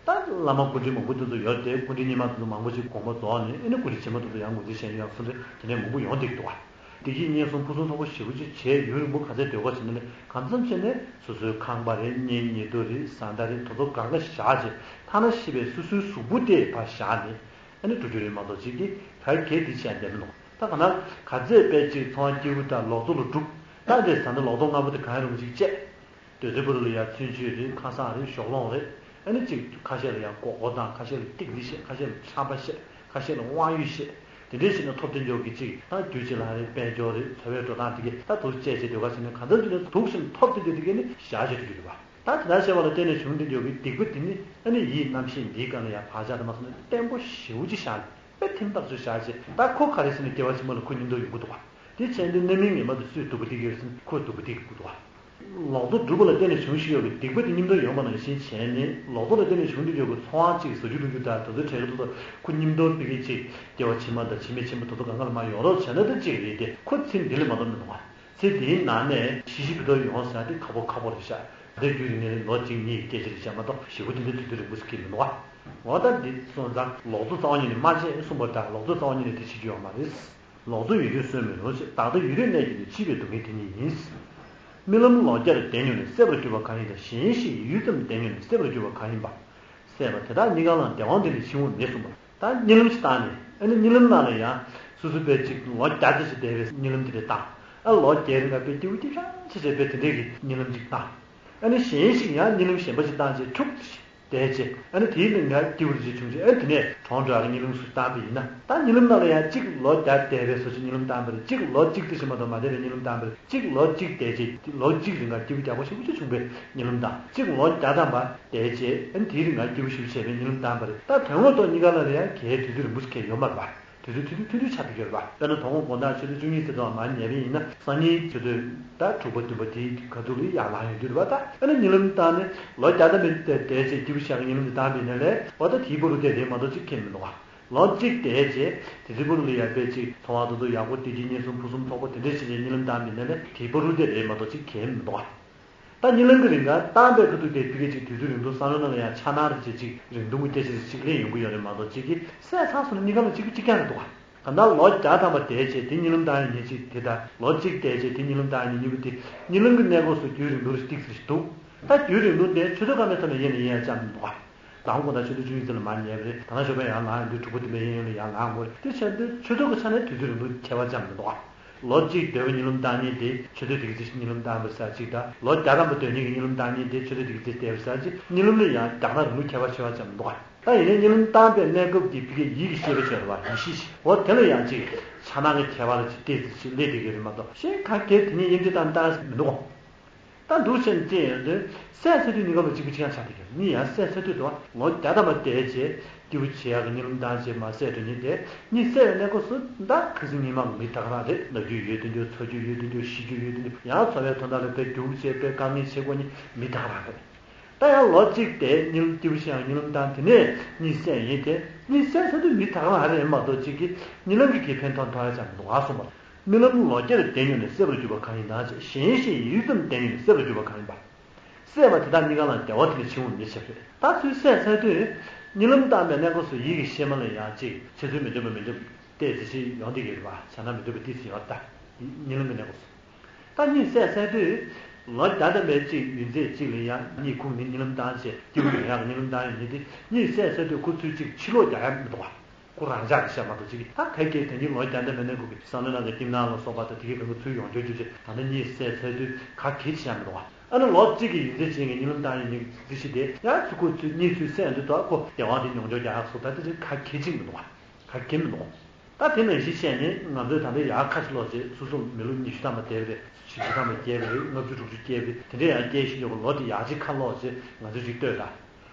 ད་བླ་མ་སྐུ་ཕྲེང་མང་པོ་དེ་ཚོ་ཡོད་དེ། སྐུ་ཕྲེང་རྙིང་མ་དེ་ཚོ་མང་པོ་ཅིག་དགོངས་པ་རྫོགས་ནས་ཨ་ནི་སྐུ་ཕྲེང་རྗེས་མ་དེ་ཚོ་ཡང་ངོས་འཛིན་བྱས་ཡོད་ཚུལ་རེད། དེ་ནས་མང་པོ་ཡོང་བསྡད་ཀྱི་འདུག་བ། བདེ་སྐྱིད་ཉེན་སྲུང་ཕུན་སུམ་ཚོགས་པོ་ཞེ་པོ་ཅིག་བྱས། ཡུན་རིང་པོ་ག་ཚད་སྡོད་དགོས་བྱས་ནས་ནི། གང་འཚམ་བྱས་ནས་སོ་སོའི་ཁང་པ་རེད། གཉེན་ཉེ་དུ་རེད། བཟའ་ཟླ་རེད། དེ་ཚོ་སྒང་ག་བཞག་བྱས། ཐ་ན་ཤི་བའི་སོ་སོའི་གཟུགས་པོ་དེ་ཕར་བཞག་ནས་ཨ་ནི་འགྲོ་རྒྱུ་རེད་མ་གཏོགས། ཅིག་གིས་ག་གེ་དེ་བྱས་བསྡད་མི་འདུག་ད་ག་ན་ག་ཚད་པའི་ཅིག་འཚོ་བ་སྐྱིད་པོ་དང་ལོག་འཚོ་ལ་སྒྲུབ། ད་དེ་བཟའ་ཟླ་ལོག་འཚོ་ལྔ་པོ་དེ་གང་ཡང་རུང་ཅིག་བཅད། སྡོད་སའི་བར་དུ་ལ་ཡང་ཚུན་ཆད་རེད། ཁ་སང་རེད། ཞོགས་ལོང་རེད། ཨ་ནི་ཅིག་ཁ་ཤས་ལ་ཡང་མགོ་སྐོར་བཏང་། ཁ་ཤས་ལ་ཏིག་ཙི་བཤད། ཁ་ཤས་ལ་ཁྲམ་པ་བཤད། ཁ་ཤས་ལ་དབང་ཡོད་བཤད། དེ་འདྲའི་བྱས་ན་ཐོབ་བསྡད་འཇོག་གི་ཅིག་ད་རྒྱུ་ཅིག་ལ་རེད། དཔལ་འབྱོར་རེད། འཚོ་བའི་འགྲོ་སྟངས་དེ་གས་ད་དུ་བཅད་བྱས་སྡོད་ག་བྱས་ན། གང་འཚམ་བྱས་ན་སྡུག་ཅིང་ཐོབ་བསྡད་འཇོག་དེ་གས་ནི་བཞག་བྱས་འགྲོ་རྒྱུ་རེད་པ། ད་དེ་ལྟར་བྱས་པ་ལ་བརྟེན་ནས་བྱུང་བསྡད་འཇོག་གི་སྡིག་པ་དེ་ནི་ཨ་ནི་ཡིད་རྣམ་ཤེས་འདིའི་སྒང་ལ་ཡང་བག་ཆགས་དེ་མ་སོང་ན་བརྟན་པོ་ཞེ་པོ་ཅིག་བཞག་ནས། དཔེ་ཐིམ་ཐག་ཆོད་བཞག་བྱས། ད་ཁོ་ག་རེ་ཟེར་ན་སྐྱེ་བ་ཕྱི་མ་ལ་ཁོ་མཉམ་དུ་ཡོང་གི་འདུག་ག་དེ་བྱས་ཏེ་རྣམ་སྨིན་ངེས་པར་དུ་སུས་སྡུག་པོ་སྟེར་གྱི་ཡོད་ཟེར་ན། ཁོས་སྡུག་པོ་སྟེར་གྱི་འདུག་ག་ལོག་རྟོག་སྒྲུབ་པ་ལ་བརྟེན་ནས་བྱུང་བཞིན་ཡོད་པའི་སྡིག་པ་དེ་མཉམ་དུ་ཡོང་བ་ནང་བཞིན་བྱས་ནས། ལོག་རྟོག་ལ་བརྟེན་ནས་བྱུང་བསྡད་ཡོད་པའི་ཚོར་བ་ཅིག་ཟ་རྒྱུ་འཐུང་རྒྱུ་དང་དེ་ཚོའི་གྲས་ཀྱི་ཐོག་ཏུ་ཁོ་མཉམ་དུ་ཕ་གི་ཅིག་སྐྱེ་བ་ཕྱི་མ་དང་ཕྱི་མའི་ཕྱི་མ་དེ་ཚོ་སྒང་ག་ལ་མར་ཡོང་རོགས་བྱས་ན། ད་ཅིག་རེད་དེ། ཁོ་ཚེ་འདི་ལས་མ་གཏོགས་མི་འདུག་ག་ཚེ་འདིའི་ནང་ནས་ཤི་ཤི་དུ་དུ་ཡོང་ཟེར་ཡ་དེ་ཁག་པོ་ཁག་པོ་རེད་ཤག་ད་རྒྱུན་རིང་ནས་ལོ་གཅིག་གཉིས་ཀྱི་སྐད་ཆ་རེད་ཤག་མ་གཏོགས་ཞེ་པོ་དེ་འདྲའི་དུས་ཚོད་རིང་པོ་ཞིག་སྐྱེལ་མི་འདུག་ག་འོ་ད་འདི་སོང་ཙང་ལོག་རྟོག་རྩ་བ་ཉིད་ནས་མ་བྱེད་གསུངས་པ་དང་། ལོག་རྟོག་རྩ་བ་ཉིད་ནས་དེ་བྱེད་རྒྱུ་ཡོད་མ་རེད། ལོག་རྟོག་ཡོད་དུས་གསོན་མི་རུང་ཞེས། བདག་ལྟ་ཡུན་རིང་གནས་ཀྱི་ནི། འཆི་བའི་སྡུག་བསྔལ་དེ་ཉིད་ཡིན། རྨི་ལམ་ལོ་བརྒྱར་བདེ་མྱོང་ནས། སད་པར་གྱུར་པ་གང་ཡིན་དང་། གཞན་ཞིག་ཡུད་ཙམ་བདེ་མྱོང་ནས། སད་པར་གྱུར་པ་གང་ཡིན་པ། སད་པ་དེ་དག་གཉིས་ཀ་ལའང་བདེ་བ་འདི་ལས་ཆུང་བ་མེད་གསུངས་པ། ད་གཉིད་ལམ་ཞིག་བཏང་ནས། ཨ་ནི་གཉིད་ལམ་ནང་ལ་ཡང་སོ་སོ་དཔེ་ཅིག་ལོ་བརྒྱ་ཙམ་ཞིག་བསྡད་པའི་གཉིད་ལམ་དེ་འདྲ་བཏང་། ཨ་ལོ་བརྒྱའི་རིང་ལ་དཔེ་སྐྱིད་པོ་སྐྱིད་ཤང་ཆེ་ཆེ་དཔེ་དེ་འདྲའི་གི་གཉིད་ལམ་ཅིག་བཏང་། ཨ་ནི་གཞན་ཞིག་ཡང་གཉིད་ལམ་གཞན་པ་ཞིག་བཏང་བྱས་འཁྱུག་ཙམ་ཞིག་བསྡད་བྱས། ཨ་ནི་དེའི་ནང་ང་སྐྱིད་པོ་རེ་ཅིག་བྱུང་རྗེས། ཨ་ནི་དེ་ནས་གྲོངས་འགྲོ་ཡག་གི་གཉིད་ལམ་ཞིག་བཏང་པ་ཡིན་ན། ད་གཉིད་ལམ་ནང་ལ་ཡང་གཅིག་ལོ་བརྒྱ་བསྡད་པའི་བཟོ་ཅིག་གཉིད་ལམ་བཏང་པ་རེད། གཅིག་ལོ་གཅིག་ཙམ་ཞིག་མ་གཏོགས་མ་བསྡད་པའི་གཉིད་ལམ་བཏང་པ་རེད། གཅིག་ལོ་གཅིག་བསྡད་རྗེས་ལོ་གཅིག་རིང་ལ་སྐྱིད་པོ་རྒྱག་པོ་ཞེ་པོ་ཅིག་བྱུང་བའི་གཉིད་ལམ་དང་། གཅིག་ལོ་བརྒྱ་ཐམ་པ་བསྡད་རྗེས་ཨ་ནི་དེའི་རིང་ལ་སྐྱིད་པོ་ཞེ་པོ་བྱས་པའི་གཉིད་ལམ་བཏང་པ་རེད། ད་དོན་དངོས་ཐོག་གཉིས་ཀ་ལ་ལ་ཡང་གལ་དུས་ཚོད་རིང་པོ་ཞིག་གལ་ཡོད་མ་རེད་པ། དུས་ཚོད་ཐུང་ཐུང་ཐུང་ཐུང་ཆགས་བསྡད་ཡོད་རེད་པ། དཔེར་ན་དོ་དགོང་དགོང་དག་ཆུ་ཚོད་བཅུ་གཉིས་ཙམ་དུ་མར་ཉལ་བ་ཡིན་ན། སང་ཉིན་ཆུ་ཚོད་ད་དྲུག་པ་བདུན་པ་དེའི་ཁ་ཐུག་ལ་ཡར་ལངས་ཡོང་རྒྱུ་རེད་པ། ད་ཨ་ནི་གཉིད་ལམ་བཏང་ནས་ལོ་བརྒྱ་ཐམ་པའི་བསྡད་བྱས་སྐྱིད་པོ་ཞེ་དྲག་གི་གཉིད་ལམ་དེ་བཏང་པ་ཡིན་ན་ལས། འོ་ད་དེའི་བར་དུ་བསྡད་རེད་མ་གཏོགས་ཅིག་གལ་མི་འདུག་ག་ལོ་གཅིག་བསྡད་རྗེས་དེ་ཚོའི་བར་དུ་ལ་ཡར་དཔེ་ཅིག་འཚོ་བ་དེ་ཚོ་ཡག་པོ། བདེ་སྐྱིད་ཉེན་སྲུང་ཕུན་སུམ་ཚོགས་པོ་དེ་འདྲ་བྱས་ནས་གཉིད་ལམ་བཏང་པ་ཡིན་ན་ལས། དེའི་བར་དུ་བསྡད་རེད་མ་གཏོགས་ཅིག་གལ་མི་འདུག་ག་ད་གཉིད་ལམ་གྱི་རིང་ག་བཏང་པའི་ཁ་ཐུག་དེ་ཕ་གི་ཅིག་དུས་ཚོད་རིང་ཐུང་བསམ་བློ་ནང་ལ་ཡང་འཆར་སྣང་རེ་བྱས། ཅིག་རིང་ཐུང་གི་སྐད་ཆ་རེ་ཅིག་སླེབས་ཡོང་གི་ཡོད་རེད་མ་གཏོགས། ཅིག་གིས་བསད་ཚར་སོང་ན་གཉིས་ཀ་ལ་གཅིག་པ་གཅིག་རྐྱང་རེད་འདུག་ག་གང་ལྟར་ལོ་བརྒྱ་ཐམ་པ་བསྡད་རྗེས་དེ་གཉིད་ལམ་བཏང་ཡག་ཉིན་གཅིག་དེ་དང་། ལོ་གཅིག་བསྡད་རྗེས་དེ་གཉིད་ལམ་བཏང་ཡག་ཉིན་གཉིས་པོ་དེ། གཉིད་ལམ་གྱི་གནས་སྐབས་སུ་རྒྱུན་རིང་ཐུང་རེ་ཏོག་ཙམ་ཞིག་འདུག་ད་རྒྱུན་རིང་ཐུང་དེ་ཆུ་ཚོད་སྐར་མའི་ཐོག་ནས་དབྱེ་ནས་ཡིན་ཡང་ཅང་མི་འདུག་ག་ཟླ་དགོང་དག་ཆུ་ཚོད་བཅུ་གཉིས་ཙམ་ལ་མར་ཉལ་བ་རེད། ད་ནང་ཞོགས་པ་ཡར་ལངས་ཡོང་དུས་དྲུག་པ་བདུན་པའི་གཡས་གཡོན་ལ་ཡར་ལངས་དགོས་རེད། དེ་བྱས་དུས་ཆུ་ཚོད་ཀྱི་ཆ་ནས་དུས་ཚོད་རིང་ཐུང་ཁྱད་པར་ཅང་མི་འདུག་ག་ལོ་གཅིག་སྡོད་པའི་གཉིད་ལམ་བཏང་ཉིན་དེ་ཆུ་ཚོད་དེ་ག་ཙམ་ཞིག་གཉིད་ལམ་བཏང་བ་ཟེར་གཅིག་དང་། ལོ་བརྒྱ་ཐམ་པ་སྡོད་ཉིན་གྱི་གཉིད་ལམ་བཏང་ཉིན་དེ་ཆུ་ཚོད་དེ་ག་ཙམ་བསྡད་པ་ཟེར་གཅིག་གཉིད་ལམ་ལ་ཡང་རྒྱང་ཐག་རིང་པོ་ཁྱད་པར་ཆེ་བ་ཅང་མི་འདུག་ག་ད་ཡིན་ནའི་གཉིད་ལམ་བཏང་པའི་གནས་སྐབས་ཀྱི་ཕ་གིའི་ཡིད་ཀྱི་ཤེས་པ་ཅིག་ཡོད་རེད་པ། ཡིད་ཤེས་ཤིག་འོ་དེ་ལ་ཡང་ཅིག་འཆར་སྣང་གི་ཁྱད་པར་ཅིག་ཏོག་ཙམ་ཞིག་སླེབས་བསྡད་ཀྱི་རེད་མ་གཏོགས། གཞན་ག་གེ་དེ་གཉིས་དབྱེ་འབྱེད་བཏང་བཏང་མི་འདུག་ག་ད་འདུག་བྱས་ནས་བལྟས་ཡོང་དུས་བསད་ཚར་དུས་གཉིས་ཀ་ལ་གཅིག་པ་གཅིག་རྐྱང་ཆགས་བསྡད་ཀྱི་རེད། གཉིད་ཡང་བསད་ཚར་དུས་དང་ལོ་བརྒྱ་ཐམ་པ་བསྡད་རྗེས་སྐྱིད་པོ་བྱེད་ཡག་གི་གཉིད་ལམ་བཏང་བྱས་མར་བསད་འགྲོ་ཉིན་དེ། གཉིད་སད་པའི་གནས་སྐབས་སུ་ད་ཁ་སང་ཉིན་མ་གི་མི་ད་ག་རང་རེད། ན་རྒྱུ་ཡོད་དུས་འདུག་འཚོ་རྒྱུ་ཡོད་དུས་འདུག་ཤི་རྒྱུ་ཡོད་དུས་འདུག་ཡང་འཚོ་བའི་དོན་དག་ལ་དཔེ་རྒྱུགས་བྱས་དཔེ་དཀའ་ངལ་འཕྲད་དགོས་ཉིན་མི་ད་ག་རང་རེད། ད་ཡང་ལོ་གཅིག་དེ་གཉིད་ལམ་སྐྱིད་པོ་ཞིག་ཡང་གཉིད་ལམ་བཏང་དེ་ནས་གཉིད་སད་ཡིན་ཏེ། གཉིད་སད་ཚར་དུས་མི་ད་ག་རང་རེད་མ་གཏོགས་གཅིག་གིས་གཉིད་ལམ་གྱི་གི་ཕན་ཐོགས་མཐོང་ཡ་ཅང་མི་འདུག་ག་གསུངས་པ། རྨི་ལམ་ལོ་བརྒྱར་བདེ་མྱོང་ནས། སད་པར་གྱུར་པ་གང་ཡིན་དང་། གཞན་ཞིག་ཡུད་ཙམ་བདེ་མྱོང་ནས། སད་པར་གྱུར་པ་གང་ཡིན་པ། སད་པ་དེ་དག་གཉིས་ཀ་ལའང་བདེ་བ་དེ་ལས་ཆུང་བ་མེད་ཟེར་རེད། ད་ཚུར་སད་ཚར་དུས་གཉིད་ལམ་བཏང་པའི་གནས་སྐབས་སུ་ཡིད་ཀྱི་ཤེས་པ་ལ་ཡང་ཅིག་འཆར་ཚུལ་མི་འདོད་པ་མི་འདོད་པ་ཏོག་ཙམ་ཞིག་ཡོང་བསྡད་ཀྱི་རེད་པ། འཆར་སྣང་མི་འདོད་པ་ཏོག་ཙམ་ཡོང་བ། ད་གཉིད་ལམ་གྱི་གནས་སྐབས་སུ། ད་གཉིད་སད་ཚར་དུས་ལོ་བརྒྱ་ཐམ་པའི་ཅིག་ཡུན་ཚད་ཅིག་ལ་ཡང་གཉིད་ཁུག་ནས་གཉིད་ལམ་བཏང་བྱས་སྐྱིད་པོ་ཡོང་ཡག་གི་གཉིད་ལམ་བཏང་ཡོང་ཉིན་དེ། གཉིད་སད་ཚར་དུས་ཁོ་ཚུར་ཅིག་ཕྱིར་ལོག་རྒྱག་ཡག་མི་འདུག་ག་ཁོ་རང་འཇགས་ཀྱི་བཤད་མ་གཏོགས་ཅིག་ད་ག་གེ་དེ་གཉིད་ལོ་བརྒྱ་ཐམ་པའི་གནས་སྐབས་ཀྱི་བསམ་བློ་ནང་གི་སྐྱིད་སྣང་ལ་སོགས་པ་དང་དེ་གའི་གང་ག་ཚུར་ཡོང་འཇོག་བྱས་བྱས། ད་ནི་གཉིད་སད་ཚར་དུས་ག་གེ་བྱས་མི་འདུག་ག་ཨ་ནི་ལོ་གཅིག་གི་ཡུན་ཚད་ཅན་གྱི་གཉིད་ལམ་བཏང་ཡོང་ཉིན་གྱི་རྩིས་གཞི་དེ་ཡང་ཚུར་ཁོ་ཚུར་གཉིད་ཚུར་སད་ཡོང་དུས་ད་ཁོ་བདེ་བ་དེ་མྱོང་འཇོག་རྒྱག་ཡག་སོགས་ད་དེ་ཚོ་ག་གེ་ཅིག་མི་འདུག་ག་ག་གེ་མི་འདུག་ད་དེ་ནང་བཞིན་བཤད་ནས་ང་ཚོས་ད་ལྟ་ཡར་ཁ་ཕྱིར་ལོག་བྱས། སོ་སོ་མི་ལོ་ཉི་ཤུ་ཐམ་པ་བསྡད་པ་རེད། བཞི་བཅུ་ཐམ་པ་བསྐྱལ་བ་རེད། ལྔ་བཅུ་དྲུག་ཅུ་བསྐྱལ་བ་རེད། དེ་འདྲ་ཡང་བསྐྱལ་བཞིན་ཡོད་པ། ལོ་དེ་ཡར་གཅིག་ཁ་ལོག་བྱས་ང་ཚོས་ཅིག་ལྟོས་དང་།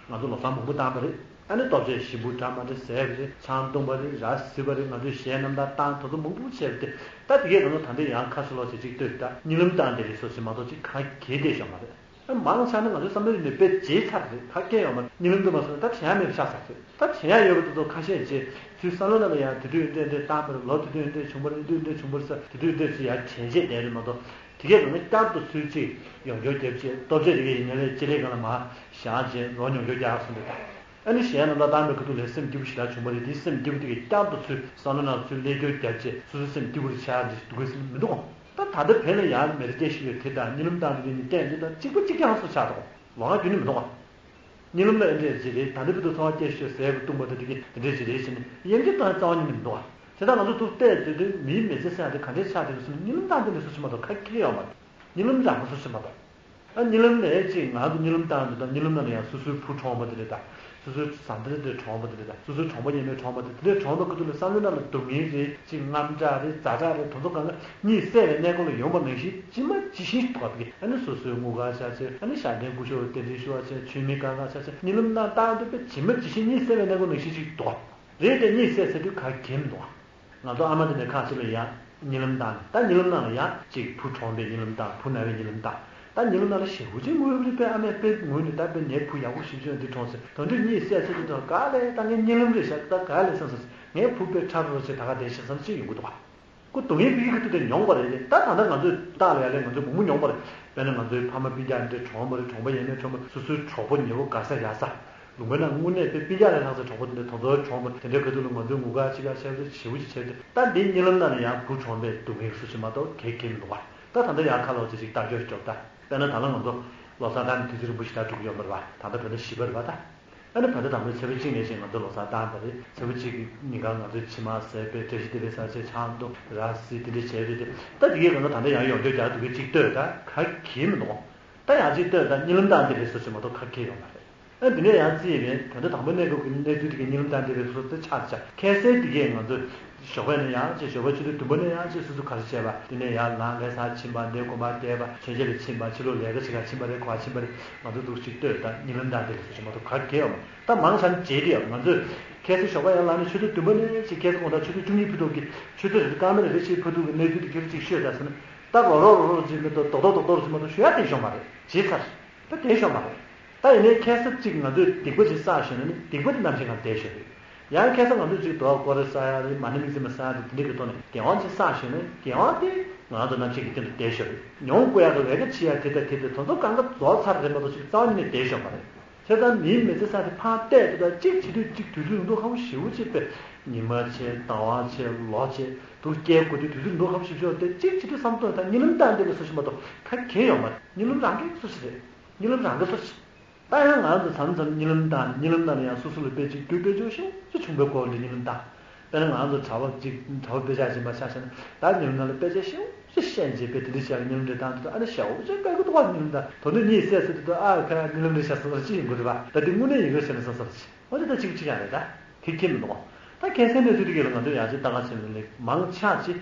ང་ཚོ་ལོ་གསར་མང་པོ་བཏང་བ་རེད། ཨ་ནི་ལྟོ་ཆས་ཞིམ་པོ་འདྲ་མ་འདྲ་བཟས་པ་རེད། ཆང་བཏུངས་པ་རེད། ར་བཟི་བ་རེད། ང་ཚོས་གཞས་རྣམ་དག་བཏང་། དེ་ཚོ་མང་པོ་བྱས་པ་དེ། ད་དེ་གས་ང་ཚོ་ད་ལྟ་ཡང་ཁ་ཕྱིར་ལོག་བྱས་ཅིག་ལྟོས་དང་། གཉིད་ལམ་བཏང་བསྡད་རེད་ཟེར་བ་ཞིག་མ་གཏོགས་ཅིག་ག་གེ་བསྡད་ཡོད་མ་རེད། མང་ཆེ་ནི་ང་ཚོའི་བསམ་བློའི་ནང་དཔེ་བརྗེད་ཚར་རེད། ག་གེ་ཡོད་མ་རེད། གཉིད་ལམ་དུ་མ་སོང་ན་ད་དྲན་ཡག་མེད་པ་ཆགས་ཚར་རེད། ད་དྲན་ཡག་ཡོད་པ་དེ་ཚོ་ཁ་ཤས་ཀྱིས་ཚུར་བསམ་བློ་ནང་ལ་ཡང་དེ་དུས་འདྲ་འདྲ་བཏང་བ་རེད། ལོ་དེ་དུས་འདྲ་བྱུང་བ་རེད། དེ་དུས་འདྲ་བྱུང་བ་རེད་ཟེར། དེ་དུས་འདྲ་ཟེར་ཡང་དྲན་བྱས་བསྡད་རེད་མ་གཏོགས། དེ་གས་ང་བསྐྱར་དུ་ཚུར་ཅིག་ཡོང་འཁྱོག་རྒྱབ་བྱས། ལྟོ་ཆས་དེ་གས་ཡིན་ན་ལས་ལྕེ་ལེ་སྒང་ལ་མར་བཞག་བྱས་རོ་མྱོང་འཁྱོག་རྒྱག་སོང་རེད་ད། ཨ་ནི་གཞན་རྣམ་དག་བཏང་བའི་ཁ་ཐུག་ལ་སེམས་སྐྱིད་པོ་ཞེ་དྲག་བྱུང་བ་རེད། དེ་སེམས་སྐྱིད་པོ་དེ་གིས་བསྐྱར་དུ་ཚུར་བསམ་བློ་ནང་ཚུར་ལས་སྐྱོར་བརྒྱབ་བྱས་སོ་སོའི་སེམས་སྐྱིད་པོ་རེ་ཆགས་རེ་འདུག་གི་སེམས་མི་འདུག་གོ། ད་ད་ལྟ་བོད་ལ་ཡང་མེ་རི་ཀའི་ཤི་ཡོད་དེ་དང་གཉིད་ལམ་བཏང་དེ་གཉིས་བལྟས་ནས་ད་གཅིག་པ་གཅིག་རྐྱང་སུ་ཆགས་འདུག་ལོ་ང་རྒྱུས་ནི་མི་འདུག་ག་གཉིད་ལམ་ལ་ཨེ་འདྲས་ཅིག་རེད། ད་ལྟ་བུ་དུ་ཚོར་བ་སྐྱེ་ཤོས་ཟས་ཀྱི་བཏུང་བ་དང་དེ་གི་དེ་འདྲས་ཅིག་རེད་ཟེར་ནས་ཡན་གྱི་དོན་རྩ་བ་ཉིད་ནས་མི་འདུག་ག་བྱས་ཙང་ང་ཚོ་ཐུག་བལྟས་དེ་དུས་མིའི་མི་ཚེ་ཟེར་ཡ་དེ་ག་འདྲས་ཆགས་བསྡད་ཡོད་ཟེར་ན་གཉིད་ལམ་བཏང་དེ་ནས་སུ་ཞིག་མ་གཏོགས་ག་གེ་ཡོད་མ་རེད། གཉིད་ལམ་རང་ག་སུ་ཞིག་མ་གཏོགས། ཨ་གཉིད་ལམ་ནས་ཅིག་ང་ཚོ་གཉིད་ལམ་བཏང་དུས་དང་གཉིད་ལམ་ནང་ལ་ཡང་སོ་སོའི་བུ་གྲོངས་པ་དེ་འདྲས་དང་། སོ་སོའི་བཟའ་ཟླ་དེ་གྲོངས་པ་དེ་འདྲས་དང་། སོ་སོའི་གྲོགས་པོ་ཡས་མས་གྲོངས་པ་དེ་དེ་འདྲས་གྲོངས་པའི་ཁ་ཐུག་ལ་བསམ་བློའི་ནང་ལ་སྡུག་བསྔལ་རེད། ཅིག་དངངས་སྐྲག་རེད། ཛ་དྲག་རེད། དེ་ཚོ་གང་ག་གཉིད་སད་པའི་གནས་སྐབས་ལ་ཡོང་བ་ནང་བཞིན་ཇི་མ་ཇི་བཞིན་དུ་བབས་ཀྱི། ཨ་ནི་སོ་སོའི་རྔུལ་ཁ་ཆགས་བྱས། ཨ་ནི་ཞག་བདུན་སྐུ་ཞབས་རྟེན་འབྲེལ་ཞུ་བ་བྱས། མཆོད་མེ་དཀར་དཀར་ཆགས་བྱས། གཉིད་ལམ་ནང་བཏང་དུས་པས་ཇི་མ་ཇི་བཞིན་གཉིད་སད་པའི་གནས་སྐབས་ནང་བཞིན་ཅིག་འདུག་ག་རེད་དེ་གཉིད་སད་ཚར་དུས་ག་གེ་མི་འདུག་ག་ང་ཚོ་ཨ་མ་དེ་ནས་ཁ་ཕྱིར་ལ་ཡ་གཉིད་ལམ་བཏང་ནས། ད་གཉིད་ལམ་ནང་ལ་ཡ་ཅིག་བུ་གྲོངས་པའི་གཉིད་ལམ་བཏང་། བུ་ན་བའི་གཉིད་ལམ་བཏང་། ད་གཉིད་ལམ་ནང་ལ་ཞེ་པོ་ཅིག་ངུས་རེད་པས། ཨ་མས་དཔེ་ངུས་ནས་ད་དཔེ་ངའི་བུ་ཡག་པོ་ཞེ་པོ་ཅིག་འདི་གྲོངས་ཟེར། ད་དུང་གཉིད་སད་ཚར་དུས་ད་ག་ལས་ད་ངའི་གཉིད་ལམ་རེད་ཤག་ད་ག་ལས་སོང་ཟེར། ངའི་བུ་དཔེ་ཁྲ་རོ་རོ་བྱས་ད་ག་བསྡད་ཤག་བསམ་ཅིག་ཡོང་གི་འདུག་ག་སྐུ་སྡུག་བསྔལ་ཕ་གི་ཁ་ཐུག་དེ་མྱོང་བ་རེད། ད་ད་ལྟ་ང་ཚོས་རྟག་ལ་ཡ་ལས་ང་ཚོས་མང་པོ་མྱོང་བ་རེད། དཔེར་ན་ང་ཚོའི་ཕ་མ་སྤུན་ཀྱག་འདྲ་གྲོངས་པ་རེད། གྲོགས་པོ་ཡས་མས་གྲོངས་པ། སོ་སོའི་གྲོགས་པོ་ཉེ་བོ་དགའ་ས་ཡག་ས། ལུང་པའི་ནང་དངོས་གནས་དཔེ་སྤུན་ཀྱག་ལས་ལྷག་ས་གྲོགས་པོ་དེ་འདྲ་དེ་ཚོའི་གྲོངས་པ་དེ་འདྲའི་ཁ་ཐུག་ལ་ང་ཚོས་ངུ་ག་ཅི་ག་བྱས་ཏེ་ཞེ་པོ་ཅིག་བྱས་ཏེ། ད་འདིའི་གཉིད་ལམ་ནང་ལ་ཡང་བུ་གྲོངས་པའི་སྡུག་བསྔལ་སུ་ཞིག་མ་གཏོགས་གལ་གལ་མི་འདུག་བ། ད་ད་ལྟ་ཡང་ཁ་ལོག་ཅིག་ཅིག་ལྟ་སྐྱོར་སྐྱོར་ད། དཔེར་ན་ད་ལྟ་ང་ཚོ་ལོ་གསར་ད་ནི་དུས་ཚོད་རིང་པོ་ཞིག་ད་འགྲོ་གི་ཡོད་མ་རེད་བ། ད་ལྟ་བོད་ཟླ་བཞི་པ་རེད་བ་ད། ཨ་ནི་བོད་ཟླ་དང་པོའི་ཚེས་པ་གཅིག་ནས་བཞིན་ང་ཚོ་ལོ་གསར་བཏང་བ་རེད། ཚེས་པ་གཅིག་གི་ཉིན་གང་ང་ཚོས་ཕྱེ་མར་བཟས་པའི་བཀྲ་ཤིས་བདེ་ལེགས་ཟེར་བྱས་ཆང་འཐུང་ར་བཟི་དེ་འདྲ་བྱས་རེད་དེ། ད་དེ་གའི་གང་ག་ད་ལྟ་ཡང་ཡོང་རྒྱུ་རྒྱག་འདུག་གི་གཅིག་ལྟོས་ད་ག་གེ་མི་འདུག་ད་ཡང་གཅིག་ལྟོས་ད་གཉིད་ལམ་བཏང་དེ་རེད་སོ་ཞིག་མ་གཏོགས་ག་གེ་ཡོང་མ་རེད། ཨ་འདི་ནས་ཡང་རྩིས་ཡིན་པས་བོད་ཟླ་དང་པོ་གནས་སྐབས་ཀྱི་གནས་ཚུལ་དེ་གའི་གཉིད་ལམ་བཏང་དེ་རེད་སོ་དེ་ཆགས་ཆགས་ཁ་སང་དེ་གའི་ང་ཚོས་ཞོགས་པ་ནས་ཡང་ཅིག་ཞོགས་པ་ཆུ་ཚོད་བདུན་པ་ནས་ཡང་ཅིག་སོ་སོ་ག་རེ་བྱས་པ་དེ་ནས་ཡང་ལངས་ལས་ས་ཕྱིན་པ་འདས་དགོན་པ་བསྡད་པ་མཆོད་མཇལ་ལ་ཕྱིན་པ་ཕྱི་ལོགས་ལས་ཀ་བྱེད་ག་ཕྱིན་པ་རེད། ག་པར་ཕྱིན་པ་རེད། ང་ཚོ་འདུག་ཅིག་ལྟོས་ད་གཉིད་ལམ་བཏང་དེ་རེད་སོ་ཞིག་མ་གཏོགས་ག་གེ་ཡོང་མ། ད་མང་ཆེ་བ་བརྗེད་དེ་ཡོད། ང་ཚོས་ཁ་སང་ཞོགས་པ་ཡར་ལངས་ནས་ཆུ་ཚོད་བདུན་པ་ནས་ཅིག་ཁ་སང་དགོང་དག་ཆུ་ཚོད་བཅུ་གཉིས་ཕུ་ཐུག་གི་ཆུ་ཚོད་རེ་རེ་སྐར་མ་རེ་རེ་ཕྱིན་ཕུ་ཐུག་གི་གནས་ཚུལ་དེ་ཁྱེད་རང་ཅིག་ཤོད་ད་ཟེར་ན། ད་རོ་རོ་རོ་རོ་ཅིག་མི་འདུག་རྡོག་རྡོག་རྡོག་རྡོག་ཅིག་མ་གཏོགས་ཞུ་ཡ་དེ་ཤོར་མ་རེད། བརྗེད་ཚར། ད་དེ་ཤོར་མ་རེད། ད་ཡིན་ནའི་ཁ་སང་ཅིག་ང་ཚོས་སྡིག་པ་ཅིག་བསགས་ཤོར་ན་ནི་སྡིག་པ་དེ་ནམ་ཞིག་ང་དེ་ཤོར་རེད། ཡང་ཁ་སང་ང་ཚོས་ཅིག་རྡོ་སྐོར་རེ་བསགས་ཡ་རེད། མ་ཎི་དམིགས་བརྩེ་མ་བསགས་ཡ་རེད། དེ་འདྲ་གི་ཐོག་ནས་དགེ་བ་ཅིག་བསགས་ཤོར་ན་དགེ་བ་དེ་ང་ཚོ་ནམ་ཞིག་གི་སྟེང་དུ་དེ་ཤོར་རེད། ཉོང་བསྐོ་ཡ་གི་ལས་ཀ་བྱེད་ཡ་དེ་ལྟ་དེ་ལྟ་དེ་ཚོ་གང་ག་རྫོགས་ཚར་རེད་མ་གཏོགས་ཅིག་རྩ་བ་ཉིད་ནས་དེ་ཤོར་མ་རེད། བྱས་ཙང་མིའི་མི་ཚེ་ས་དེ་ཕར་བལྟས་དེ་དང་གཅིག་བྱེད་དུས་གཅིག་དུས་ཚོད་རིང་པོ་ཁ་པོ་ཞེ་པོ་ཅིག་དཔེ་ཉི་མ་བྱས་ཟླ་བ་བྱས་ལོ་བྱས་འདུག་སྐྱེལ་དགོས་དུས་དུས་ཚོད་རིང་པོ་ཁ་པོ་ཞེ་པོ་ཅིག་ཡོད་དེ་གཅིག་བྱེད་དུས་བསམ་བློ་དང་གཉིད་ལམ་བཏང་བསྡད་པའི་བཟོ་ཞིག་མ་གཏོགས་ག་གེ་ཡོད་མ་རེད། གཉིད་ལམ་རང་གི་བཟོ་ཞིག་རེད། གཉིད་ལམ་རང་གི་བཟོ་ཞིག་ད་ཡང་ང་ཚོ་མཚམས་མཚམས་གཉིད་ལམ་བཏང་གཉིད་ལམ་ནང་ལ་ཡང་སོ་སོ་ལ་དཔེ་ཅིག་སྐྱོ་དཔེ་ཅིག་ཞེ་པོ་ཅིག་བྱུང་བའི་སྐོར་འདི་གཉིད་ལམ་བཏང་། དཔེར་ན་ང་ཚོ་གྲྭ་པ་ཅིག་གྲྭ་པ་དཔེ་ཆ་སྦྱིན་པ་ཆ་བཞག་ན་ད་གཉིད་ལམ་ནང་ལ་དཔེ་ཆ་ཞེ་པོ་ཅིག་ཤེས་བྱས་དཔེ་དེ་འདྲ་བྱས་ལ་གཉིད་ལམ་རེ་བཏང་དུས་ཨ་ནི་ཞེ་པོ་ཅིག་དཔེ་གི་འདུག་བ། གཉིད་ལམ་བཏང་དོ་ནས་གཉིད་སད་ཚར་དུས་ཨ་ཁ་གཉིད་ལམ་རེ་བྱ་སོང་ཟེར་ཅི་ཡིན་དགོས་རེད་བ། ད་དེ་དངོས་གནས་ཡིན་རེད་ཟེར་ན་བསམ་བསམ་ཅི། འོ་དེ་ད་གཅིག་གཅིག་ཡང་རེད་ད། དེ་ཁྱད་མི་འདུག་བ། ད་ཁ་སང་གནས་ཚུལ་དེ་གས་ལ་ང་ཚོས་ཡང་ཅིག་ལྟ་ག་བྱས་ནས་ལས་མང་ཆ་ཅིག་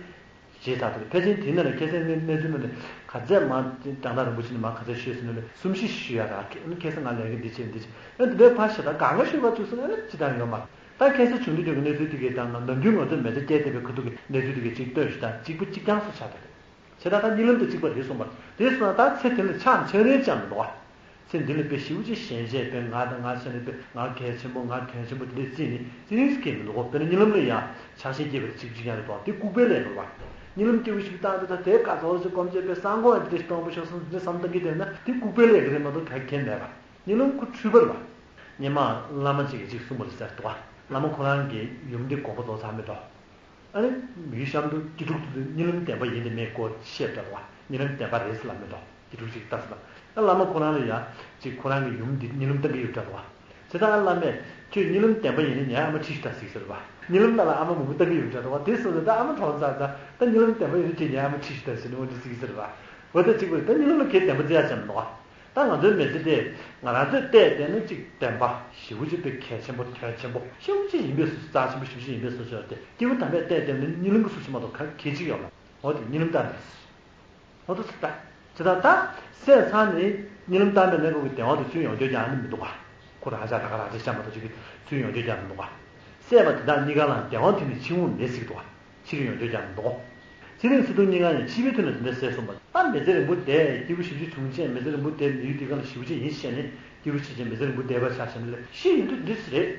བྱས་ཚར་འདུག་ཕལ་ཆེར་དེ་ནང་ནས་ཁ་སང་གནས་གནས་ཚུལ་ནང་ནས་ག་ཚད་མང་ཅིག་བགྲང་སྟངས་རིང་པོ་བྱས་ནས་མང་ག་ཚད་ཤོད་ཟེར་ན་ལས་གསུམ་བཞི་ཞུ་ཡ་རག་གི་ཁ་སང་ང་ལས་ཀ་འདི་བྱས་འདི་བྱས་ཨ་འདི་འདྲའི་ཕར་ཞེ་དྲག་གང་ག་ཤོད་པ་ཚུགས་སོང་ན་ཅི་ལྟར་ཡོད་མ། ད་ཁ་སང་བྱུང་དུས་དེ་གི་གནས་ཚུལ་དེ་གའི་དང་ནམ་རྒྱུན་ང་ཚོས་མི་ཚེ་སྐྱེལ་བསྡད་པའི་ཁ་ཐུག་གི་གནས་ཚུལ་དེ་གའི་གཅིག་ལྟོས་ཤིག་དང་གཅིག་པ་གཅིག་རྐྱང་སུ་ཆགས་བསྡད་རེད། བྱས་ད་ལྟ་གཉིད་ལམ་དང་གཅིག་པ་རེད་གསུངས་པ་དེ་སོང་ན་ད་ཚེ་དེ་ལ་ཆགས་ཆགས་རན་ཅང་མི་འདུག་བ། ཚེ་འདི་ལ་དཔེ་ཞེ་པོ་ཅིག་ཞེན་ཆགས་དཔེ་ང་དང་ང་ཆ་ནས་དཔེ་ང་གལ་ཆེན་པོ་ང་དོན་ཆེན་པོ་དེ་འདྲས་བརྩིས་ནས་བརྩི་རིན་སྐྱེ་མི་འདུག་གོ། དཔེར་ན་གཉིད་ལམ་ལ་ཡང་ཆགས་ཞེན་སྐྱེ་བའི་གཅིག་གཅིག་ཡང་རེད་དོ། དེ་ལྐུགས་པའི་ལས་རེད་བ། གཉིད་ལམ་སྐྱེ་བོ་ཞིག་བཏང་དུས་ད་དེ་དཀའ་ཚོགས་ཅིག་སྐོམ་བྱས་དཔེ་སང་དགོས་ཡང་དེ་འདྲས་སྟོང་པ་ཤོར་སོང་དེ་འདྲས་བསམ་བཏང་གི་བསྡད་ན་དེ་ལྐུགས་པའི་ལས་ཀྱི་རེད་མ་གཏོགས་ག་གེ་མེད་པ། གཉིད་ལམ་ཁོ་འཁྲུལ་པ་རེད་བ། སྔོན་མ་བླ་མ་གཅིག་གིས་གཅིག་གསུངས་པ་རེད་ཟེར་འདུག་བ། བླ་མ་ཁོ་རང་གི་ཡུམ་འདི་དགོངས་པ་རྫོགས་ཚར་མེད་དོ། ཨ་ནི་མི་གཤམ་དུ་དགེ་ཕྲུག་ཚོས་གཉིད་ལམ་བདེན་པ་ཡིན་ནི་མེད་སྐོར་བཤད་པ་འདྲ་བ། གཉིད་ལམ་བདེན་པ་རེད་ཟེར་ལབ་མི་འདུག་དགེ་ཕྲུག་ཅིག་ལྟ་ཟེར་ལ། ཨ་བླ་མ་ཁོ་རང་ལ་ཡ་ཅིག་ཁོ་རང་གི་ཡུམ་འདི་གཉིད་ལམ་བཏང་གི་ཡོད་འདྲ་བ། བྱས་ཙང་ཨ་བླ་མས་ཁྱོད་གཉིད་ལམ་བདེན་པ་ཡིན་ན་ངའི་ཨ་མ་ཁྲིད་ཤིག་དང་ཟེར་གི་ཟེར་བ། གཉིད་ལམ་ནང་ལ་ཨ་མ་མང་པོ་བཏང་གི་ཡོད་འདྲ་བ། དེ་སོང་ཙང་ད་ཨ་མ་གྲོངས་ཚར་ཙང་ད་གཉིད་ལམ་བདེན་པ་ཡིན་ན་ཁྱོད་ངའི་ཨ་མ་ཁྲིད་ཤིག་དང་ཟེར་ནས་འོ་འདི་ཟེར་གི་ཟེར་བ། འོ་ད་གཅིག་པ་རེད། ད་གཉིད་ལམ་ལ་གལ་བདེན་པ་བརྩི་ཡ་ཅང་མི་འདུག་བ། ད་ང་ཚོའི་མི་ཚེ་དེ་ང་རང་ཚོས་བལྟས་བསྡད་ན་གཅིག་བདེན་པ་ཞེ་པོ་ཅིག་དཔེ་གལ་ཆེན་པོ་དོན་ཆེན་པོ་ཞེ་པོ་ཅིག་ཡིན་པའི་བཟོ་ཞིག་རྩ་ཆེན་པོ་ཞེ་པོ་ཅིག་ཡིན་པའི་བཟོ་ཞིག་ཡོད་དེ་སྐྱེས་བུ་དམ་པས་བལྟས་བསྡད་ན་གཉིད་ལམ་གྱི་བཟོ་ཞིག་མ་གཏོགས་ག་གེ་གཅིག་ཡོད་མ་རེད། འོ་དེ་གཉིད་ལམ་བཏང་རེད། འོ་དེ་ད་ཇི་ལྟར་ད་སད་ཚར་ནས་གཉིད་ལམ་བཏང་པའི་གནས་སྐབས་ཀྱི་བདེ་བ་དེ་ཚུར་ཡོང་རྒྱུ་ཡང་ནི་མི་འདུག་ག་ཁོ་རང་ཅག་ད་ག་རང་ཅག་ཤ་མ་གཏོགས་ཅིག་གིས་ཚུར་ཡོང་རྒྱུ་ཡང་མི་འདུག་ག་སད་པ་དེ་དག་གཉིས་ཀ་ལ་བདེ་བ་དེ་ནི་འཆི་བ་མེད་ཟེར་གི་འདུག་ག་ཕྱིར་ཡོང་རྒྱུ་ཡང་མི་འདུག་གོ། ཚེ་རིང་ཚེ་སྟོང་གཉིས་ཀ་ཡང་ཤི་བའི་དུས་ན་དེ་འདྲ་ཟེར་གསུངས་པ། ད་མི་ཚེ་རིང་པོ་བསྡད་སྐྱེས་བུ་ཞེ་པོ་ཅིག་བྱུང་རྗེས་མི་ཚེ་རིང་པོ་བསྡད་མི་ཡུལ་འདི་ག་ལ་ཞེ་པོ་ཅིག་ཡིན་ཤེས་ནས་སྐྱེས་བུ་ཞེ་ཅིག་མི་ཚེ་རིང་པོ་བསྡད་པ་ཆ་བཞག་ན་ལས་ཤི་ཡོང་དུས་འདི་རེད།